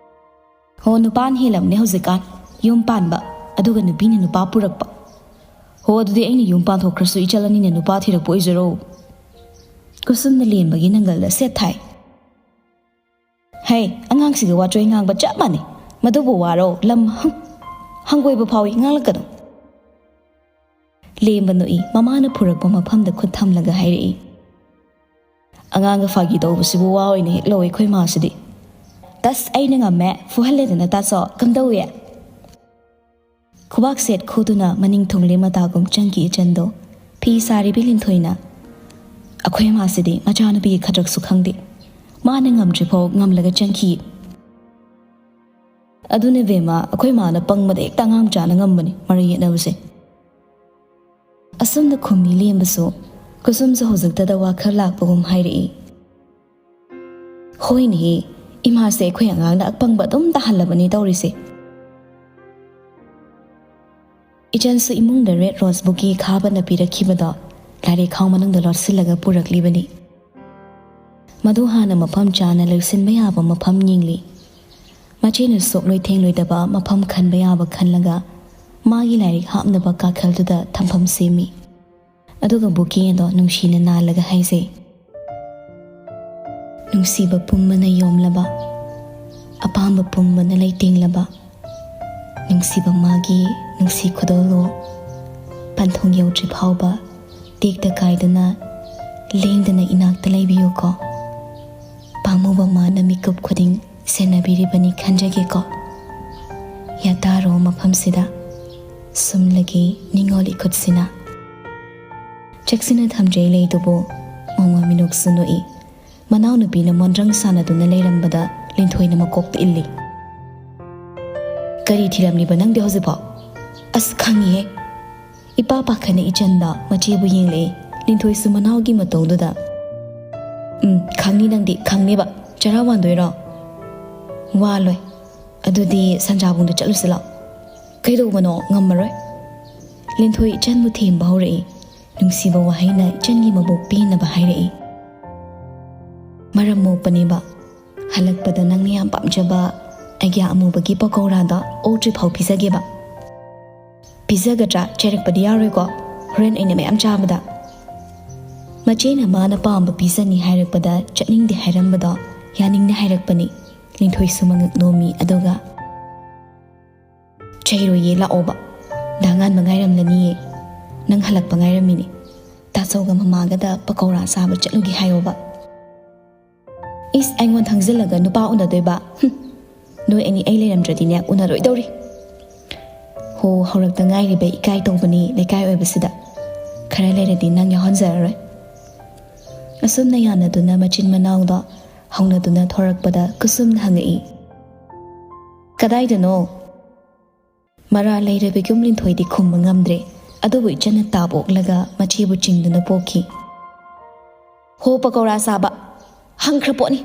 ꯍꯣ, ꯅꯨꯄꯥꯅ ꯍꯦꯜꯂꯝꯅꯦ ꯍꯧꯖꯤꯛꯀꯥꯟ ꯌꯨꯝ ꯄꯥꯟꯕ, ꯑꯗꯨꯒ ꯅꯨꯄꯤꯅ ꯅꯨꯄꯥ ꯄꯨꯔꯛꯄ꯫ ꯍꯣ, ꯑꯗꯨꯗꯤ ꯑꯩꯅ ꯌꯨꯝ ꯄꯥꯟꯊꯣꯛꯈ꯭ꯔꯁꯨ ꯏꯆꯜ ꯑꯅꯤꯅ ꯅꯨꯄꯥ ꯊꯤꯔꯛꯄ ꯑꯣꯏꯖꯔꯣ?" ꯀꯨꯁꯨꯝꯅ ꯂꯦꯝꯕꯒꯤ ꯅꯪꯒꯜꯗ ꯁꯦꯠ ꯊꯥꯏ꯫ "ꯍꯩ, ꯑꯉꯥꯡꯁꯤꯒ ꯋꯥꯆꯣꯏ ꯉꯥꯡꯕ ꯆꯞ ꯃꯥꯟꯅꯩ꯫ ꯃꯗꯨꯕꯨ ꯋꯥꯔꯣ? ꯂꯝ ꯍꯪ-, ꯍꯪꯒꯣꯏꯕ ꯐꯥꯎꯏ, ꯉꯥꯡꯂꯛꯀꯅꯨ꯫" ꯂꯦꯝꯕ ꯅꯣꯛꯏ, ꯃꯃꯥꯅ ꯐꯨꯔꯛꯄ ꯃꯐꯝꯗ ꯈꯨꯠ ꯊꯝꯂꯒ ꯍꯥꯏꯔꯛꯏ, "ꯑꯉꯥꯡꯒ ꯐꯥꯒꯤ ꯇꯧꯕꯁꯤꯕꯨ ꯋꯥ ꯑꯣꯏꯅ ꯍꯦꯛ ꯂꯧꯏ ꯑꯩꯈꯣꯏ ꯃꯥꯁꯤꯗꯤ꯫ ꯇꯁ, ꯑꯩꯅ ꯉꯝꯃꯦ, ꯐꯨꯍꯜꯂꯦꯗꯅ ꯇꯥꯆꯧ, ꯀꯝꯗꯧꯏ?" ꯈꯨꯕꯥꯛ ꯁꯦꯠ ꯈꯨꯗꯨꯅ ꯃꯅꯤꯡ ꯊꯨꯡꯂꯦ ꯃꯇꯥꯒꯨꯝ ꯆꯪꯈꯤ ꯏꯆꯟꯗꯣ꯫ ꯐꯤ ꯁꯥꯔꯤꯕꯤ ꯂꯤꯟꯊꯣꯏꯅ, "ꯑꯩꯈꯣꯏ ꯃꯥꯁꯤꯗꯤ ꯃꯆꯥꯅꯨꯄꯤꯒꯤ ꯈꯗ꯭ꯔꯛꯁꯨ ꯈꯪꯗꯦ꯫ ꯃꯥꯅ ꯉꯝꯗ꯭ꯔꯤꯐꯥꯎ ꯉꯝꯂꯒ ꯆꯪꯈꯤ꯫" "ꯑꯗꯨꯅꯦ ꯕꯦꯝꯃ, ꯑꯩꯈꯣꯏ ꯃꯥꯅ ꯄꯪꯕꯗ ꯍꯦꯛꯇ ꯑꯉꯥꯡ ꯃꯆꯥꯅ ꯉꯝꯕꯅꯤ ꯃꯔꯩ ꯌꯦꯠꯅꯕꯁꯦ꯫" ꯑꯁꯣꯝꯗ ꯈꯨꯝꯃꯤ ꯂꯦꯝꯕꯁꯨ꯫ ꯀꯨꯁꯨꯝꯁꯨ ꯍꯧꯖꯤꯛꯇꯗ ꯋꯥꯈꯜ ꯂꯥꯛꯄꯒꯨꯝ ꯍꯥꯏꯔꯛꯏ, "ꯍꯣꯏꯅꯦꯍꯦ, ꯏꯃꯥꯁꯦ ꯑꯩꯈꯣꯏ ꯑꯉꯥꯡꯗ ꯑꯄꯪꯕ ꯑꯗꯨꯝ ꯇꯥꯍꯜꯂꯕꯅꯤ ꯇꯧꯔꯤꯁꯦ꯫" ꯏꯆꯟꯁꯨ ꯏꯃꯨꯡꯗ ꯔꯦꯗ ꯔꯣꯁ ꯕꯨꯀꯦ ꯈꯥꯕꯅ ꯄꯤꯔꯛꯈꯤꯕꯗꯣ ꯂꯥꯏꯔꯤꯛ ꯈꯥꯎ ꯃꯅꯨꯡꯗ ꯂꯣꯠꯁꯤꯜꯂꯒ ꯄꯨꯔꯛꯂꯤꯕꯅꯤ꯫ ꯃꯗꯨ ꯍꯥꯟꯅ ꯃꯐꯝ ꯆꯥꯅ ꯂꯩꯁꯤꯟꯕ ꯌꯥꯕ ꯃꯐꯝ ꯌꯦꯡꯂꯤ꯫ ꯃꯆꯦꯅ ꯁꯣꯛꯂꯣꯏ ꯊꯦꯡꯂꯣꯏꯗꯕ ꯃꯐꯝ ꯈꯟꯕ ꯌꯥꯕ ꯈꯜꯂꯒ ꯃꯥꯒꯤ ꯂꯥꯏꯔꯤꯛ ꯍꯥꯞꯅꯕ ꯀꯥꯈꯜꯗꯨꯗ ꯊꯝꯐꯝ ꯁꯦꯝꯃꯤ꯫ ꯑꯗꯨꯒ ꯕꯨꯀꯦ ꯑꯗꯣ ꯅꯨꯡꯁꯤꯅ ꯅꯥꯜꯂꯒ ꯍꯥꯏꯖꯩ, "ꯅꯨꯡꯁꯤꯕ ꯄꯨꯝꯕꯅ ꯌꯣꯝꯂꯕ, ꯑꯄꯥꯝꯕ ꯄꯨꯝꯕꯅ ꯂꯩꯇꯦꯡꯂꯕ, ꯅꯨꯡꯁꯤꯕ ꯃꯥꯒꯤ ꯅꯨꯡꯁꯤ ꯈꯨꯗꯣꯜꯂꯣ, ꯄꯟꯊꯨꯡ ꯌꯧꯗ꯭ꯔꯤ ꯐꯥꯎꯕ ꯇꯦꯛꯇ ꯀꯥꯏꯗꯅ ꯂꯦꯡꯗꯅ ꯏꯅꯥꯛꯇ ꯂꯩꯕꯤꯌꯨꯀꯣ꯫ ꯄꯥꯝꯃꯨꯕ ꯃꯥꯅ ꯃꯤꯀꯨꯞ ꯈꯨꯗꯤꯡ ꯁꯦꯟꯅꯕꯤꯔꯤꯕꯅꯤ ꯈꯟꯖꯒꯦꯀꯣ꯫ ꯌꯥꯇꯥꯔꯣ ꯃꯐꯝꯁꯤꯗ ꯁꯨꯝꯂꯒꯤ ꯅꯤꯡꯉꯣꯜ ꯏꯈꯨꯠꯁꯤꯅ꯫" ꯆꯦꯛꯁꯤꯟꯅ ꯊꯝꯖꯩ ꯂꯩꯗꯨꯕꯨ ꯃꯣꯃꯣꯟ ꯃꯤꯅꯣꯛꯁꯨ ꯅꯣꯛꯏ꯫ ꯃꯅꯥꯎꯅꯨꯄꯤꯅ ꯃꯣꯟꯗ꯭ꯔꯪ ꯁꯥꯟꯅꯗꯨꯅ ꯂꯩꯔꯝꯕꯗ ꯂꯤꯟꯊꯣꯏꯅ ꯃꯀꯣꯛꯇ ꯏꯜꯂꯤ꯫ "ꯀꯔꯤ ꯊꯤꯔꯝꯂꯤꯕ ꯅꯪꯗꯤ ꯍꯧꯖꯤꯛꯐꯥꯎ?" "ꯑꯁ, ꯈꯪꯉꯤꯍꯦ꯫" ꯏꯄꯥ ꯄꯥꯈꯠꯅ ꯏꯆꯟꯗ ꯃꯆꯦꯕꯨ ꯌꯦꯡꯂꯛꯏ꯫ ꯂꯤꯟꯊꯣꯏꯁꯨ ꯃꯅꯥꯎꯒꯤ ꯃꯇꯧꯗꯨꯗ, "ꯎꯝ, ꯈꯪꯅꯤ ꯅꯪꯗꯤ, ꯈꯪꯅꯦꯕ꯫ ꯆꯔꯥ ꯋꯥꯟꯗꯣꯏꯔꯣ?" "ꯋꯥꯜꯂꯣꯏ꯫ ꯑꯗꯨꯗꯤ ꯁꯟꯖꯥꯕꯨꯡꯗ ꯆꯠꯂꯨꯁꯤ ꯂꯥꯎ꯫" "ꯀꯩꯗꯧꯕꯅꯣ? ꯉꯝꯃꯔꯣꯏ꯫" ꯂꯤꯟꯊꯣꯏ ꯏꯆꯟꯕꯨ ꯊꯦꯝꯕ ꯍꯧꯔꯛꯏ꯫ ꯅꯨꯡꯁꯤꯕ ꯋꯥꯍꯩꯅ ꯏꯆꯟꯒꯤ ꯃꯕꯨꯛ ꯄꯦꯟꯅꯕ ꯍꯥꯏꯔꯛꯏ꯫ ꯃꯔꯝ ꯃꯣꯛꯄꯅꯦꯕ꯫ "ꯍꯜꯂꯛꯄꯗ ꯅꯪꯅ ꯌꯥꯝ ꯄꯥꯝꯖꯕ ꯑꯩꯒꯤ ꯑꯃꯨꯕꯒꯤ ꯄꯀꯧꯔꯥꯗꯣ ꯑꯣꯛꯇ꯭ꯔꯤꯐꯥꯎ ꯄꯤꯖꯒꯦꯕ꯫" "ꯄꯤꯖꯒꯗ꯭ꯔꯥ? ꯆꯩꯔꯛꯄꯗꯤ ꯌꯥꯔꯣꯏꯀꯣ, ꯍꯣꯔꯦꯟ ꯑꯩꯅ ꯃꯌꯥꯝ ꯆꯥꯕꯗ?" ꯃꯆꯦꯅ ꯃꯥꯅ ꯄꯥꯝꯕ ꯄꯤꯖꯅꯤ ꯍꯥꯏꯔꯛꯄꯗ ꯆꯠꯅꯤꯡꯗꯦ ꯍꯥꯏꯔꯝꯕꯗꯣ ꯌꯥꯅꯤꯡꯅ ꯍꯥꯏꯔꯛꯄꯅꯤ꯫ ꯂꯤꯟꯊꯣꯏꯁꯨ ꯃꯉꯛ ꯅꯣꯝꯃꯤ, ꯑꯗꯨꯒ, "ꯆꯩꯔꯣꯏꯌꯦ, ꯂꯥꯛꯑꯣꯕ꯫ ꯗꯥ ꯉꯥꯟꯕ ꯉꯥꯏꯔꯝꯂꯅꯤꯌꯦ꯫ ꯅꯪ ꯍꯜꯂꯛꯄ ꯉꯥꯏꯔꯝꯃꯤꯅꯦ꯫ ꯇꯥꯆꯧꯒ ꯃꯃꯥꯒꯗ ꯄꯀꯧꯔꯥ ꯆꯥꯕ ꯆꯠꯂꯨꯒꯦ ꯍꯥꯏꯌꯣꯕ꯫" "ꯏꯁ, ꯑꯩꯉꯣꯟ ꯊꯪꯖꯤꯜꯂꯒ ꯅꯨꯄꯥ ꯎꯅꯗꯣꯏꯕ? ꯍꯨꯝ꯫ ꯅꯣꯏ ꯑꯅꯤ ꯑꯩ ꯂꯩꯔꯝꯗ꯭ꯔꯗꯤꯅꯦ, ꯎꯅꯔꯣꯏꯗꯧꯔꯤ꯫" "ꯍꯣ, ꯍꯧꯔꯛꯇ ꯉꯥꯏꯔꯤꯕ ꯏꯀꯥꯏ ꯇꯧꯕꯅꯤ ꯂꯩꯀꯥꯏ ꯑꯣꯏꯕꯁꯤꯗ꯫ ꯈꯔ ꯂꯩꯔꯗꯤ ꯅꯪ ꯌꯥꯎꯍꯟꯖꯔꯔꯣꯏ꯫" ꯑꯁꯨꯝꯅ ꯌꯥꯅꯗꯨꯅ ꯃꯆꯤꯟ ꯃꯅꯥꯎꯗꯣ ꯍꯧꯅꯗꯨꯅ ꯊꯣꯔꯛꯄꯗ ꯀꯨꯁꯨꯝꯅ ꯍꯪꯉꯛꯏ, "ꯀꯗꯥꯏꯗꯅꯣ?" ꯃꯔꯥꯜ ꯂꯩꯔꯕ ꯌꯨꯝ ꯂꯤꯟꯊꯣꯏꯗꯤ ꯈꯨꯝꯕ ꯉꯝꯗ꯭ꯔꯦ, ꯑꯗꯨꯕꯨ ꯏꯆꯟꯅ ꯇꯥꯞ ꯑꯣꯛꯂꯒ ꯃꯆꯦꯕꯨ ꯆꯤꯡꯗꯨꯅ ꯄꯣꯛꯈꯤ꯫ "ꯍꯣ, ꯄꯀꯧꯔꯥ ꯆꯥꯕ ꯍꯪꯈ꯭ꯔ ꯄꯣꯠꯅꯤ꯫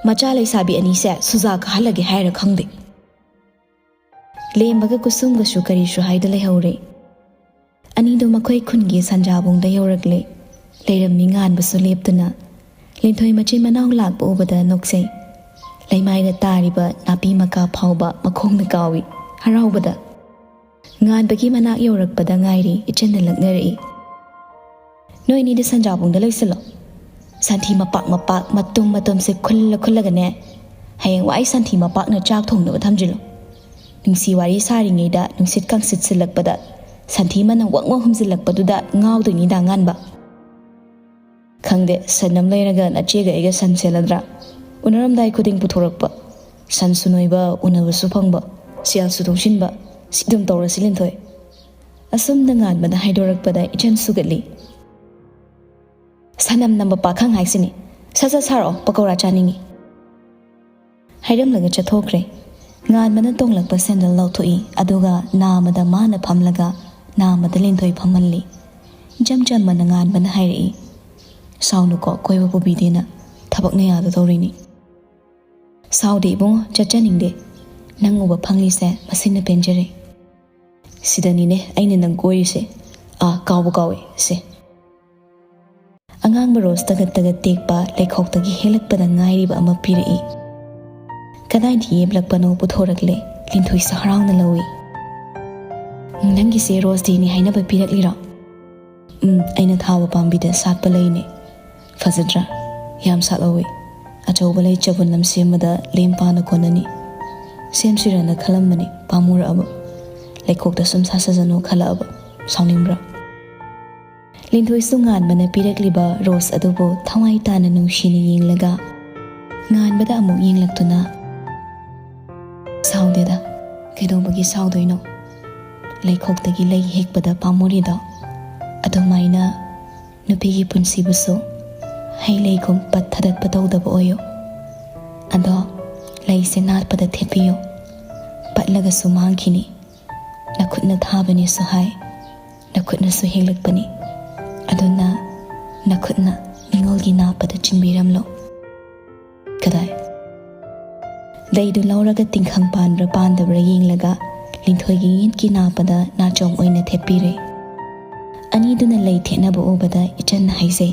ꯃꯆꯥ ꯂꯩꯁꯥꯕꯤ ꯑꯅꯤꯁꯦ ꯁꯨꯖꯥ ꯀꯥꯍꯜꯂꯒꯦ ꯍꯥꯏꯔ ꯈꯪꯗꯦ꯫" ꯂꯦꯝꯕꯒ ꯀꯨꯁꯨꯝꯒꯁꯨ ꯀꯔꯤꯁꯨ ꯍꯥꯏꯗ ꯂꯩꯍꯧꯔꯦ꯫ ꯑꯅꯤꯗꯨ ꯃꯈꯣꯏ ꯈꯨꯟꯒꯤ ꯁꯟꯖꯥꯕꯨꯡꯗ ꯌꯧꯔꯛꯂꯦ꯫ ꯂꯩꯔꯝꯃꯤ ꯉꯥꯟꯕꯁꯨ ꯂꯦꯞꯇꯨꯅ꯫ ꯂꯤꯟꯊꯣꯏ ꯃꯆꯤꯟ ꯃꯅꯥꯎ ꯂꯥꯛꯄ ꯎꯕꯗ ꯅꯣꯛꯆꯩ꯫ ꯂꯩꯃꯥꯏꯗ ꯇꯥꯔꯤꯕ ꯅꯥꯄꯤ ꯃꯀꯥ ꯐꯥꯎꯕ ꯃꯈꯣꯡꯅ ꯀꯥꯎꯏ ꯍꯔꯥꯎꯕꯗ꯫ ꯉꯥꯟꯕꯒꯤ ꯃꯅꯥꯛ ꯌꯧꯔꯛꯄꯗ ꯉꯥꯏꯔꯤ ꯏꯆꯟꯅ ꯂꯛꯅꯔꯛꯏ, "ꯅꯣꯏ ꯑꯅꯤꯗꯤ ꯁꯟꯖꯥꯕꯨꯡꯗ ꯂꯣꯏꯁꯤꯜꯂꯣ꯫ ꯁꯟꯊꯤ ꯃꯄꯥꯛ ꯃꯄꯥꯛ, ꯃꯇꯨꯝ ꯃꯇꯨꯝꯁꯦ ꯈꯨꯜꯂ ꯈꯨꯜꯂꯒꯅꯦ, ꯍꯌꯦꯡ ꯋꯥꯏ ꯁꯟꯊꯤ ꯃꯄꯥꯛꯅ ꯆꯥꯛ ꯊꯣꯡꯅꯕ ꯊꯝꯖꯤꯜꯂꯨ꯫ ꯅꯨꯡꯁꯤ ꯋꯥꯔꯤ ꯁꯥꯔꯤꯉꯩꯗ ꯅꯨꯡꯁꯤꯠ ꯀꯥꯡꯁꯤꯠ ꯁꯤꯜꯂꯛꯄꯗ ꯁꯟꯊꯤ ꯃꯅꯝ ꯋꯪ ꯋꯪ ꯍꯨꯝꯖꯤꯜꯂꯛꯄꯗꯨꯗ ꯉꯥꯎꯗꯣꯏꯅꯤꯗ ꯉꯥꯟꯕ꯫ ꯈꯪꯗꯦ, ꯁꯟ ꯑꯃ ꯂꯩꯔꯒ ꯅꯆꯦꯒ ꯑꯩꯒ ꯁꯟ ꯁꯦꯜꯂꯗ꯭ꯔꯥ? ꯎꯅꯔꯝꯗꯥꯏ ꯈꯨꯗꯤꯡ ꯄꯨꯊꯣꯔꯛꯄ꯫ ꯁꯟꯁꯨ ꯅꯣꯏꯕ, ꯎꯅꯕꯁꯨ ꯐꯪꯕ, ꯁꯦꯜꯁꯨ ꯇꯨꯡꯁꯤꯟꯕ꯫ ꯁꯤ ꯑꯗꯨꯝ ꯇꯧꯔꯁꯤ, ꯂꯤꯟꯊꯣꯏ꯫" ꯑꯁꯨꯝꯅ ꯉꯥꯟꯕꯅ ꯍꯥꯏꯗꯣꯔꯛꯄꯗ ꯏꯆꯟ ꯁꯨꯒꯠꯂꯤ꯫ "ꯁꯅꯝ ꯅꯝꯕ ꯄꯥꯈꯪ ꯍꯥꯏꯁꯤꯅꯤ꯫ ꯁꯠ ꯁꯠ ꯁꯥꯔꯛꯑꯣ, ꯄꯀꯧꯔꯥ ꯆꯥꯅꯤꯡꯉꯤ꯫" ꯍꯥꯏꯔꯝꯂꯒ ꯆꯠꯊꯣꯛꯈ꯭ꯔꯦ꯫ ꯉꯥꯟꯕꯅ ꯇꯣꯡꯂꯛꯄ ꯁꯦꯟꯗꯜ ꯂꯧꯊꯣꯛꯏ, ꯑꯗꯨꯒ ꯅꯥꯃꯗ ꯃꯥꯅ ꯐꯝꯂꯒ ꯅꯥꯃꯗ ꯂꯤꯟꯊꯣꯏ ꯐꯝꯍꯜꯂꯤ꯫ ꯏꯆꯝ ꯆꯝꯕꯅ ꯉꯥꯟꯕꯅ ꯍꯥꯏꯔꯛꯏ, "ꯁꯥꯎꯅꯨꯀꯣ, ꯀꯣꯏꯕ ꯄꯨꯕꯤꯗꯦꯅ, ꯊꯕꯛꯅ ꯌꯥꯗꯗꯧꯔꯤꯅꯤ꯫" "ꯁꯥꯎꯗꯦ ꯏꯕꯨꯡꯉꯣ, ꯆꯠꯆꯅꯤꯡꯗꯦ꯫ ꯅꯪ ꯎꯕ ꯐꯪꯂꯤꯁꯦ ꯃꯁꯤꯅ ꯄꯦꯟꯖꯔꯦ꯫" "ꯁꯤꯗꯅꯤꯅꯦ ꯑꯩꯅ ꯅꯪ ꯀꯣꯏꯔꯤꯁꯦ꯫ ꯑꯥ, ꯀꯥꯎꯕ ꯀꯥꯎꯋꯦ, ꯁꯦ꯫" ꯑꯉꯥꯡꯕ ꯔꯣꯁ ꯇꯒꯠ ꯇꯒꯠ ꯇꯦꯛꯄ ꯂꯩꯈꯣꯛꯇꯒꯤ ꯍꯦꯛꯂꯛꯄꯗ ꯉꯥꯏꯔꯤꯕ ꯑꯃ ꯄꯤꯔꯛꯏ꯫ ꯀꯗꯥꯏꯗ ꯌꯦꯞꯂꯛꯄꯅꯣ ꯄꯨꯊꯣꯔꯛꯂꯦ꯫ ꯂꯤꯟꯊꯣꯏꯁꯨ ꯍꯔꯥꯎꯅ ꯂꯧꯏ꯫ "ꯅꯪꯒꯤꯁꯦ ꯔꯣꯁ ꯗꯦꯅꯤ ꯍꯥꯏꯅꯕ ꯄꯤꯔꯛꯂꯤꯔꯣ?" "ꯎꯝ, ꯑꯩꯅ ꯊꯥꯕ ꯄꯥꯝꯕꯤꯗ ꯁꯥꯠꯄ ꯂꯩꯅꯦ꯫ ꯐꯖꯗ꯭ꯔꯥ? ꯌꯥꯝ ꯁꯥꯠꯍꯧꯋꯤ꯫ ꯑꯆꯧꯕ ꯂꯩ ꯆꯕꯨꯟ ꯑꯃ ꯁꯦꯝꯕꯗ ꯂꯦꯝ ꯄꯥꯅ ꯀꯣꯟꯅꯅꯤ꯫ ꯁꯦꯝꯁꯤꯔꯅ ꯈꯜꯂꯝꯕꯅꯤ, ꯄꯥꯝꯃꯨꯔꯛꯑꯕ꯫ ꯂꯩꯈꯣꯛꯇ ꯁꯨꯝ ꯁꯥꯁꯖꯅꯨ ꯈꯜꯂꯛꯑꯕ꯫ ꯁꯥꯎꯅꯤꯡꯕ꯭ꯔꯥ?" ꯂꯤꯟꯊꯣꯏꯁꯨ ꯉꯥꯟꯕꯅ ꯄꯤꯔꯛꯂꯤꯕ ꯔꯣꯁ ꯑꯗꯨꯕꯨ ꯊꯋꯥꯏ ꯇꯥꯅ ꯅꯨꯡꯁꯤꯅ ꯌꯦꯡꯂꯒ, ꯉꯥꯟꯕꯗ ꯑꯃꯨꯛ ꯌꯦꯡꯂꯛꯇꯨꯅ, "ꯁꯥꯎꯗꯦꯗ, ꯀꯩꯗꯧꯕꯒꯤ ꯁꯥꯎꯗꯣꯏꯅꯣ? ꯂꯩꯈꯣꯛꯇꯒꯤ ꯂꯩ ꯍꯦꯛꯄꯗ ꯄꯥꯝꯃꯨꯔꯤꯗꯣ꯫ ꯑꯗꯨꯃꯥꯏꯅ ꯅꯨꯄꯤꯒꯤ ꯄꯨꯟꯁꯤꯕꯨꯁꯨ ꯍꯩ ꯂꯩꯒꯨꯝ ꯄꯠ ꯊꯗꯠꯄ ꯇꯧꯗꯕ ꯑꯣꯏꯌꯨ꯫ ꯑꯗꯣ ꯂꯩꯁꯦ ꯅꯥꯠꯄꯗ ꯊꯦꯠꯄꯤꯌꯨ, ꯄꯠꯂꯒꯁꯨ ꯃꯥꯡꯈꯤꯅꯤ꯫ ꯅꯈꯨꯠꯅ ꯊꯥꯕꯅꯦꯁꯨ ꯍꯥꯏ, ꯅꯈꯨꯠꯅꯁꯨ ꯍꯦꯛꯂꯛꯄꯅꯤ꯫ ꯑꯗꯨꯅ ꯅꯈꯨꯠꯅ ꯅꯤꯉꯣꯜꯒꯤ ꯅꯥꯞꯄꯗ ꯆꯤꯟꯕꯤꯔꯝꯂꯣ꯫" "ꯀꯗꯥꯏ?" ꯂꯩꯗꯨ ꯂꯧꯔꯒ ꯇꯤꯡꯈꯪ ꯄꯥꯟꯕ꯭ꯔꯥ ꯄꯥꯟꯗꯕ꯭ꯔꯥ ꯌꯦꯡꯂꯒ ꯂꯤꯟꯊꯣꯏꯒꯤ ꯌꯦꯠꯀꯤ ꯅꯥꯞꯄꯗ ꯅꯥꯆꯣꯝ ꯑꯣꯏꯅ ꯊꯦꯠꯄꯤꯔꯦ꯫ ꯑꯅꯤꯗꯨꯅ ꯂꯩ ꯊꯦꯠꯅꯕ ꯎꯕꯗ ꯏꯆꯟꯅ ꯍꯥꯏꯖꯩ,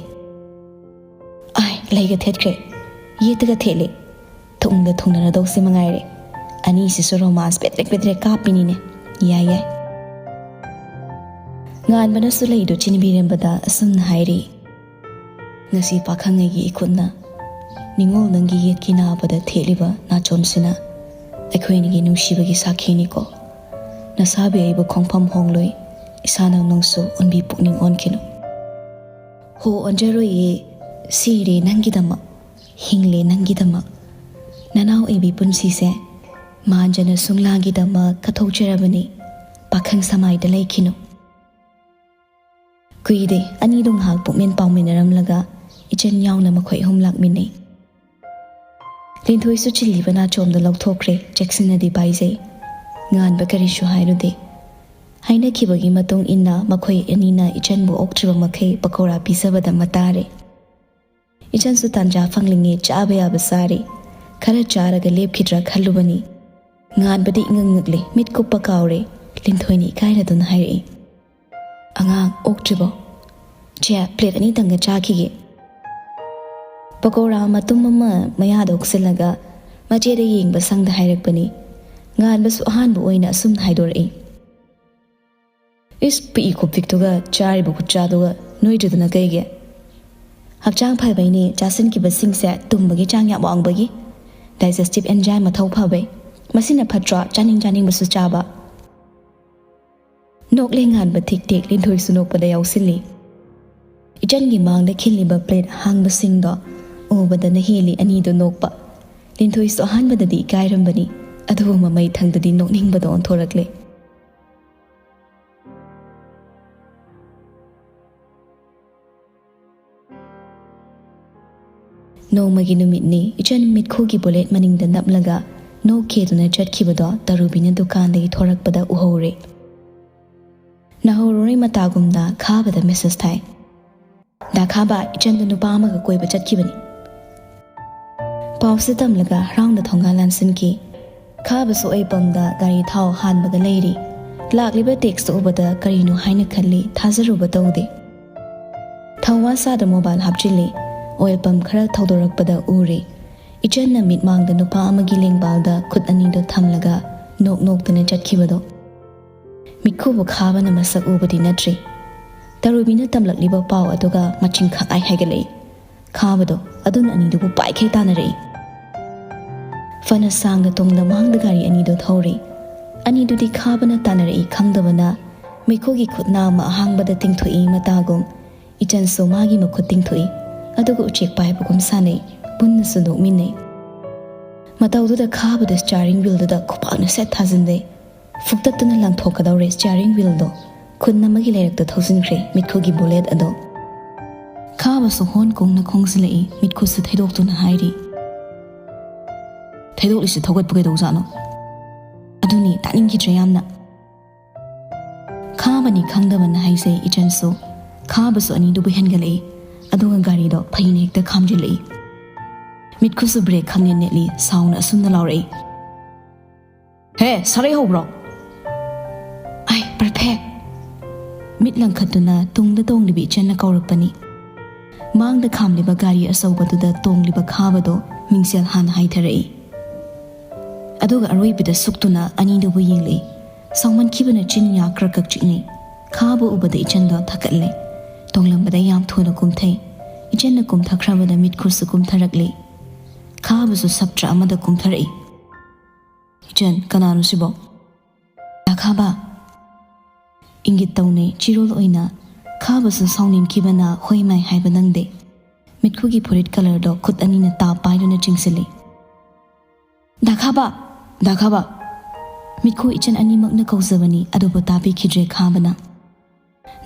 "ꯑꯥꯏ, ꯂꯩꯒ ꯊꯦꯠꯈ꯭ꯔꯦ, ꯌꯦꯠꯇꯒ ꯊꯦꯠꯂꯦ꯫ ꯊꯨꯡꯗ ꯊꯨꯡꯅꯔꯗꯧꯁꯤ ꯃꯉꯥꯏꯔꯦ꯫ ꯑꯅꯤꯁꯤꯁꯨ ꯔꯣꯃꯥꯟꯁ ꯄꯦꯗ꯭ꯔꯦꯛ ꯄꯦꯗ꯭ꯔꯦꯛ ꯀꯥꯞꯄꯤꯅꯤꯅꯦ꯫ ꯌꯥꯏ, ꯌꯥꯏ꯫" ꯉꯥꯟꯕꯅꯁꯨ ꯂꯩꯗꯨ ꯆꯤꯟꯕꯤꯔꯝꯕꯗ ꯑꯁꯨꯝꯅ ꯍꯥꯏꯔꯤ, "ꯉꯁꯤ ꯄꯥꯈꯪꯉꯩꯒꯤ ꯏꯈꯨꯠꯅ ꯅꯤꯉꯣꯜ ꯅꯪꯒꯤ ꯌꯦꯠꯀꯤ ꯅꯥꯕꯗ ꯊꯦꯠꯂꯤꯕ ꯅꯥꯆꯣꯝꯁꯤꯅ ꯑꯩꯈꯣꯏ ꯑꯅꯤꯒꯤ ꯅꯨꯡꯁꯤꯕꯒꯤ ꯁꯥꯈꯤꯅꯤꯀꯣ꯫ ꯅꯁꯥꯕꯤ ꯑꯩꯕꯨ ꯈꯣꯡꯐꯝ ꯍꯣꯡꯂꯣꯏ, ꯏꯁꯥꯅ ꯅꯪꯁꯨ ꯑꯣꯟꯕꯤ ꯄꯨꯛꯅꯤꯡ ꯑꯣꯟꯈꯤꯅꯨ꯫" "ꯍꯣ, ꯑꯣꯟꯖꯔꯣꯏꯌꯦ꯫ ꯁꯤꯔꯦ ꯅꯪꯒꯤꯗꯃꯛ, ꯍꯤꯡꯂꯦ ꯅꯪꯒꯤꯗꯃꯛ꯫ ꯅꯅꯥꯎ ꯑꯩꯕꯤ ꯄꯨꯟꯁꯤꯁꯦ ꯃꯥꯟꯖꯅ ꯁꯨꯡꯂꯥꯒꯤꯗꯃꯛ ꯀꯠꯊꯣꯛꯆꯔꯕꯅꯤ, ꯄꯥꯈꯪ ꯁꯃꯥꯏꯗ ꯂꯩꯈꯤꯅꯨ꯫" ꯀꯨꯏꯗꯦ, ꯑꯅꯤꯗꯨ ꯉꯥꯏꯍꯥꯛ ꯄꯨꯛꯃꯦꯟ ꯄꯥꯎꯃꯤꯟꯅꯔꯝꯂꯒ ꯏꯆꯟ ꯌꯥꯎꯅ ꯃꯈꯣꯏ ꯑꯍꯨꯝ ꯂꯥꯛꯃꯤꯟꯅꯩ꯫ ꯂꯤꯟꯊꯣꯏꯁꯨ ꯆꯤꯜꯂꯤꯕ ꯅꯥꯆꯣꯝꯗꯣ ꯂꯧꯊꯣꯛꯈ꯭ꯔꯦ꯫ ꯆꯦꯛꯁꯤꯟꯅꯗꯤ ꯄꯥꯏꯖꯩ꯫ ꯉꯥꯟꯕ ꯀꯔꯤꯁꯨ ꯍꯥꯏꯔꯨꯗꯦ꯫ ꯍꯥꯏꯅꯈꯤꯕꯒꯤ ꯃꯇꯨꯡ ꯏꯟꯅ ꯃꯈꯣꯏ ꯑꯅꯤꯅ ꯏꯆꯟꯕꯨ ꯑꯣꯛꯇ꯭ꯔꯤꯕ ꯃꯈꯩ ꯄꯀꯧꯔꯥ ꯄꯤꯖꯕꯗ ꯃꯇꯥꯔꯦ꯫ ꯏꯆꯟꯁꯨ ꯇꯥꯟꯖꯥ ꯐꯪꯂꯤꯉꯩ ꯆꯥꯕ ꯌꯥꯕ ꯆꯥꯔꯤ꯫ ꯈꯔ ꯆꯥꯔꯒ ꯂꯦꯞꯈꯤꯗ꯭ꯔꯥ ꯈꯜꯂꯨꯕꯅꯤ꯫ ꯉꯥꯟꯕꯗꯤ ꯏꯉꯛ ꯉꯛꯂꯦ, ꯃꯤꯠ ꯀꯨꯞꯄ ꯀꯥꯎꯔꯦ꯫ ꯂꯤꯟꯊꯣꯏꯅ ꯏꯀꯥꯏꯅꯗꯨꯅ ꯍꯥꯏꯔꯛꯏ, "ꯑꯉꯥꯡ ꯑꯣꯛꯇ꯭ꯔꯤꯕꯣ? ꯆꯦ, ꯄ꯭ꯂꯦꯠ ꯑꯅꯤꯇꯪꯒ ꯆꯥꯈꯤꯒꯦ꯫" ꯄꯀꯧꯔꯥ ꯃꯇꯨꯝ ꯑꯃ ꯃꯌꯥꯗ ꯍꯨꯛꯆꯤꯜꯂꯒ ꯃꯆꯦꯗ ꯌꯦꯡꯕ ꯁꯪꯗ ꯍꯥꯏꯔꯛꯄꯅꯤ꯫ ꯉꯥꯟꯕꯁꯨ ꯑꯍꯥꯟꯕ ꯑꯣꯏꯅ ꯑꯁꯨꯝꯅ ꯍꯥꯏꯗꯣꯔꯛꯏ, "ꯏꯁ, ꯄꯤꯛꯏ ꯈꯨꯄꯤꯛꯇꯨꯒ ꯆꯥꯔꯤꯕ ꯈꯨꯠꯆꯥꯗꯨꯒ ꯅꯣꯏꯗ꯭ꯔꯤꯗꯨꯅ ꯀꯩꯒꯤ?" "ꯍꯛꯆꯥꯡ ꯐꯕꯩꯅꯦ, ꯆꯥꯁꯤꯟꯈꯤꯕꯁꯤꯡꯁꯦ ꯇꯨꯝꯕꯒꯤ ꯆꯥꯡ ꯌꯥꯝ ꯋꯥꯡꯕꯒꯤ꯫ ꯗꯥꯏꯖꯦꯁꯇꯤꯚ ꯑꯦꯟꯖꯥꯏꯝ ꯃꯊꯧ ꯐꯕꯩ꯫ ꯃꯁꯤꯅ ꯐꯠꯇ꯭ꯔꯣ, ꯆꯥꯅꯤꯡ ꯆꯥꯅꯤꯡꯕꯁꯨ ꯆꯥꯕ?" ꯅꯣꯛꯂꯦ ꯉꯥꯟꯕ ꯊꯤꯛ ꯊꯤꯛ, ꯂꯤꯟꯊꯣꯏꯁꯨ ꯅꯣꯛꯄꯗ ꯌꯥꯎꯁꯤꯜꯂꯤ꯫ ꯏꯆꯟꯒꯤ ꯃꯥꯡꯗ ꯈꯤꯜꯂꯤꯕ ꯄ꯭ꯂꯦꯠ ꯑꯍꯥꯡꯕꯁꯤꯡꯗꯣ ꯎꯕꯗꯅ ꯍꯦꯜꯂꯤ ꯑꯅꯤꯗꯣ ꯅꯣꯛꯄ꯫ ꯂꯤꯟꯊꯣꯏꯁꯨ ꯑꯍꯥꯟꯕꯗꯗꯤ ꯏꯀꯥꯏꯔꯝꯕꯅꯤ, ꯑꯗꯨꯕꯨ ꯃꯃꯩ ꯊꯪꯗꯗꯤ ꯅꯣꯛꯅꯤꯡꯕꯗ ꯑꯣꯟꯊꯣꯔꯛꯂꯦ꯫ ꯅꯣꯡꯃꯒꯤ ꯅꯨꯃꯤꯠꯅꯤ, ꯏꯆꯟ ꯃꯤꯠꯈꯨꯒꯤ ꯕꯨꯂꯦꯠ ꯃꯅꯤꯡꯗ ꯅꯞꯂꯒ ꯅꯣꯛ ꯈꯦꯗꯨꯅ ꯆꯠꯈꯤꯕꯗꯣ ꯇꯔꯨꯕꯤꯅ ꯗꯨꯀꯥꯟꯗꯒꯤ ꯊꯣꯔꯛꯄꯗ ꯎꯍꯧꯔꯦ꯫ ꯅꯍꯧꯔꯣꯏ ꯃꯇꯥꯒꯨꯝꯅ ꯈꯥꯕꯗ ꯃꯦꯁꯦꯖ ꯊꯥꯏ, "ꯗꯥ ꯈꯥꯕ, ꯏꯆꯟꯗ ꯅꯨꯄꯥ ꯑꯃꯒ ꯀꯣꯏꯕ ꯆꯠꯈꯤꯕꯅꯤ꯫" ꯄꯥꯎꯁꯦ ꯇꯝꯂꯒ ꯍꯔꯥꯎꯅ ꯊꯣꯡꯒꯥꯜ ꯂꯥꯟꯁꯤꯟꯈꯤ꯫ ꯈꯥꯕꯁꯨ ꯑꯣꯏꯜ ꯄꯝꯗ ꯒꯥꯔꯤ ꯊꯥꯎ ꯍꯥꯟꯕꯒ ꯂꯩꯔꯤ꯫ ꯂꯥꯛꯂꯤꯕ ꯇꯦꯛꯁꯇꯨ ꯎꯕꯗ ꯀꯔꯤꯅꯣ ꯍꯥꯏꯅ ꯈꯜꯂꯤ, ꯊꯥꯖꯔꯨꯕ ꯇꯧꯗꯦ꯫ ꯊꯧꯋꯥ ꯁꯥꯗ ꯃꯣꯕꯥꯏꯜ ꯍꯥꯞꯆꯤꯜꯂꯤ꯫ ꯑꯣꯏꯜ ꯄꯝ ꯈꯔ ꯊꯧꯗꯣꯔꯛꯄꯗ ꯎꯔꯦ꯫ ꯏꯆꯟꯅ ꯃꯤꯠꯃꯥꯡꯗ ꯅꯨꯄꯥ ꯑꯃꯒꯤ ꯂꯦꯡꯕꯥꯜꯗ ꯈꯨꯠ ꯑꯅꯤꯗꯣ ꯊꯝꯂꯒ ꯅꯣꯛ ꯅꯣꯛꯇꯅ ꯆꯠꯈꯤꯕꯗꯣ꯫ ꯃꯤꯠꯈꯨꯕ ꯈꯥꯕꯅ ꯃꯁꯛ ꯎꯕꯗꯤ ꯅꯠꯇ꯭ꯔꯤ꯫ ꯇꯔꯨꯕꯤꯅ ꯇꯝꯂꯛꯂꯤꯕ ꯄꯥꯎ ꯑꯗꯨꯒ ꯃꯆꯤꯡ ꯈꯥꯡꯉꯥꯏ ꯍꯥꯏꯒꯠꯂꯛꯏ꯫ ꯈꯥꯕꯗꯣ ꯑꯗꯨꯅ ꯑꯅꯤꯗꯨꯕꯨ ꯄꯥꯏꯈꯩ ꯇꯥꯟꯅꯔꯛꯏ꯫ ꯐꯅ ꯁꯥꯡꯅ ꯇꯨꯡꯗ ꯃꯥꯡꯗ ꯒꯥꯔꯤ ꯑꯅꯤꯗꯣ ꯊꯧꯔꯤ꯫ ꯑꯅꯤꯗꯨꯗꯤ ꯈꯥꯕꯅ ꯇꯥꯟꯅꯔꯛꯏ ꯈꯪꯗꯕꯅ ꯃꯤꯠꯈꯨꯒꯤ ꯈꯨꯠꯅꯥ ꯑꯃ ꯑꯍꯥꯡꯕꯗ ꯇꯤꯡꯊꯣꯛꯏ ꯃꯇꯥꯒꯨꯝ꯫ ꯏꯆꯟꯁꯨ ꯃꯥꯒꯤ ꯃꯈꯨꯠ ꯇꯤꯡꯊꯣꯛꯏ, ꯑꯗꯨꯒ ꯎꯆꯦꯛ ꯄꯥꯏꯕꯒꯨꯝ ꯁꯥꯟꯅꯩ꯫ ꯄꯨꯟꯅꯁꯨ ꯅꯣꯛꯃꯤꯟꯅꯩ꯫ ꯃꯇꯧꯗꯨꯗ ꯈꯥꯕꯗ ꯁ꯭ꯇꯤꯌꯥꯔꯤꯡ ꯋꯤꯜꯗꯨꯗ ꯈꯨꯄꯥꯛꯅ ꯁꯦꯠ ꯊꯥꯖꯤꯟꯖꯩ꯫ ꯐꯨꯛꯇꯠꯇꯨꯅ ꯂꯪꯊꯣꯛꯀꯗꯧꯔꯦ ꯁ꯭ꯇꯤꯌꯥꯔꯤꯡ ꯋꯤꯜꯗꯣ꯫ ꯈꯨꯟ ꯑꯃꯒꯤ ꯂꯩꯔꯛꯇ ꯊꯧꯖꯤꯟꯈ꯭ꯔꯦ ꯃꯤꯠꯈꯨꯒꯤ ꯕꯨꯂꯦꯠ ꯑꯗꯣ꯫ ꯈꯥꯕꯁꯨ ꯍꯣꯟ ꯀꯣꯡꯅ ꯈꯣꯡꯖꯤꯜꯂꯛꯏ, ꯃꯤꯠꯈꯨꯁꯨ ꯊꯩꯗꯣꯛꯇꯨꯅ ꯍꯥꯏꯔꯤ, ꯊꯩꯗꯣꯛꯂꯤꯁꯤ ꯊꯧꯒꯠꯄ ꯀꯩꯗꯧꯖꯥꯠꯅꯣ? ꯑꯗꯨꯅꯤ, ꯇꯥꯅꯤꯡꯈꯤꯗ꯭ꯔꯦ ꯌꯥꯝꯅ꯫ ꯈꯥꯕꯅꯤ ꯈꯪꯗꯕꯅ ꯍꯥꯏꯖꯩ ꯏꯆꯟꯁꯨ꯫ ꯈꯥꯕꯁꯨ ꯑꯅꯤꯗꯨꯕꯨ ꯍꯦꯟꯒꯠꯂꯛꯏ꯫ ꯑꯗꯨꯒ ꯒꯥꯔꯤꯗꯣ ꯐꯩꯅ ꯍꯦꯛꯇ ꯈꯥꯝꯖꯤꯜꯂꯛꯏ꯫ ꯃꯤꯠꯈꯨꯁꯨ ꯕ꯭ꯔꯦꯛ ꯈꯪꯅꯦ ꯅꯦꯠꯂꯤ, ꯁꯥꯎꯅ ꯑꯁꯨꯝꯅ ꯂꯥꯎꯔꯛꯏ꯫ "ꯍꯦ, ꯁꯥꯔꯩ ꯍꯧꯕ꯭ꯔꯣ?" "ꯑꯥꯏ, ꯄꯔꯐꯦꯛ!" ꯃꯤꯠ ꯂꯪꯈꯠꯇꯨꯅ ꯇꯨꯡꯗ ꯇꯣꯡꯂꯤꯕ ꯏꯆꯟꯅ ꯀꯧꯔꯛꯄꯅꯤ꯫ ꯃꯥꯡꯗ ꯈꯥꯝꯂꯤꯕ ꯒꯥꯔꯤ ꯑꯆꯧꯕꯗꯨꯗ ꯇꯣꯡꯂꯤꯕ ꯈꯥꯕꯗꯣ ꯃꯤꯡꯁꯦꯜ ꯍꯥꯟꯅ ꯍꯥꯏꯊꯔꯛꯏ꯫ ꯑꯗꯨꯒ ꯑꯔꯣꯏꯕꯗ ꯁꯨꯛꯇꯨꯅ ꯑꯅꯤꯗꯨꯕꯨ ꯌꯦꯡꯂꯛꯏ꯫ ꯁꯥꯎꯃꯟꯈꯤꯕꯅ ꯆꯤꯟ ꯌꯥ ꯀ꯭ꯔꯛ ꯀ꯭ꯔꯛ ꯆꯤꯛꯅꯩ꯫ ꯈꯥꯕ ꯎꯕꯗ ꯏꯆꯟꯗꯣ ꯊꯛꯀꯠꯂꯦ꯫ ꯇꯣꯡꯂꯝꯕꯗ ꯌꯥꯝ ꯊꯨꯅ ꯀꯨꯝꯊꯩ꯫ ꯏꯆꯟꯅ ꯀꯨꯝꯊꯈ꯭ꯔꯕꯗ ꯃꯤꯠꯈꯨꯁꯨ ꯀꯨꯝꯊꯔꯛꯂꯦ꯫ ꯈꯥꯕꯁꯨ ꯁꯞꯇ꯭ꯔ ꯑꯃꯗ ꯀꯨꯝꯊꯔꯛꯏ꯫ "ꯏꯆꯟ, ꯀꯅꯥꯅꯣ ꯁꯤꯕꯣ?" "ꯗꯥ ꯈꯥꯕ!" ꯏꯪꯒꯤꯠ ꯇꯧꯅꯩ꯫ ꯆꯤꯔꯣꯜ ꯑꯣꯏꯅ ꯈꯥꯕꯁꯨ ꯁꯥꯎꯅꯤꯡꯈꯤꯕꯅ ꯍꯣꯏ ꯃꯥꯏ ꯍꯥꯏꯕ ꯅꯪꯗꯦ꯫ ꯃꯤꯠꯈꯨꯒꯤ ꯐꯨꯔꯤꯠ ꯀꯂꯔꯗꯣ ꯈꯨꯠ ꯑꯅꯤꯅ ꯇꯥꯞ ꯄꯥꯏꯗꯨꯅ ꯆꯤꯡꯁꯤꯜꯂꯤ꯫ "ꯗꯥ ꯈꯥꯕ! ꯗꯥ ꯈꯥꯕ!" ꯃꯤꯠꯈꯨ ꯏꯆꯟ ꯑꯅꯤꯃꯛꯅ ꯀꯧꯖꯕꯅꯤ, ꯑꯗꯨꯕꯨ ꯇꯥꯕꯤꯈꯤꯗ꯭ꯔꯦ ꯈꯥꯕꯅ꯫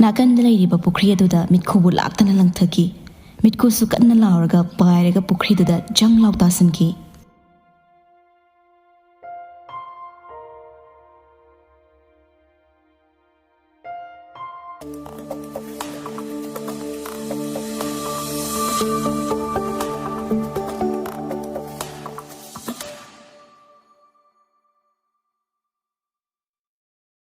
ꯅꯥꯀꯟꯗ ꯂꯩꯔꯤꯕ ꯄꯨꯈ꯭ꯔꯤ ꯑꯗꯨꯗ ꯃꯤꯠꯈꯨꯕꯨ ꯂꯥꯛꯇꯅ ꯂꯪꯊꯈꯤ꯫ ꯃꯤꯠꯈꯨꯁꯨ ꯀꯟꯅ ꯂꯥꯎꯔꯒ ꯄꯥꯏꯔꯒ ꯄꯨꯈ꯭ꯔꯤꯗꯨꯗ ꯖꯪ ꯂꯥꯎ ꯇꯥꯁꯤꯟꯈꯤ꯫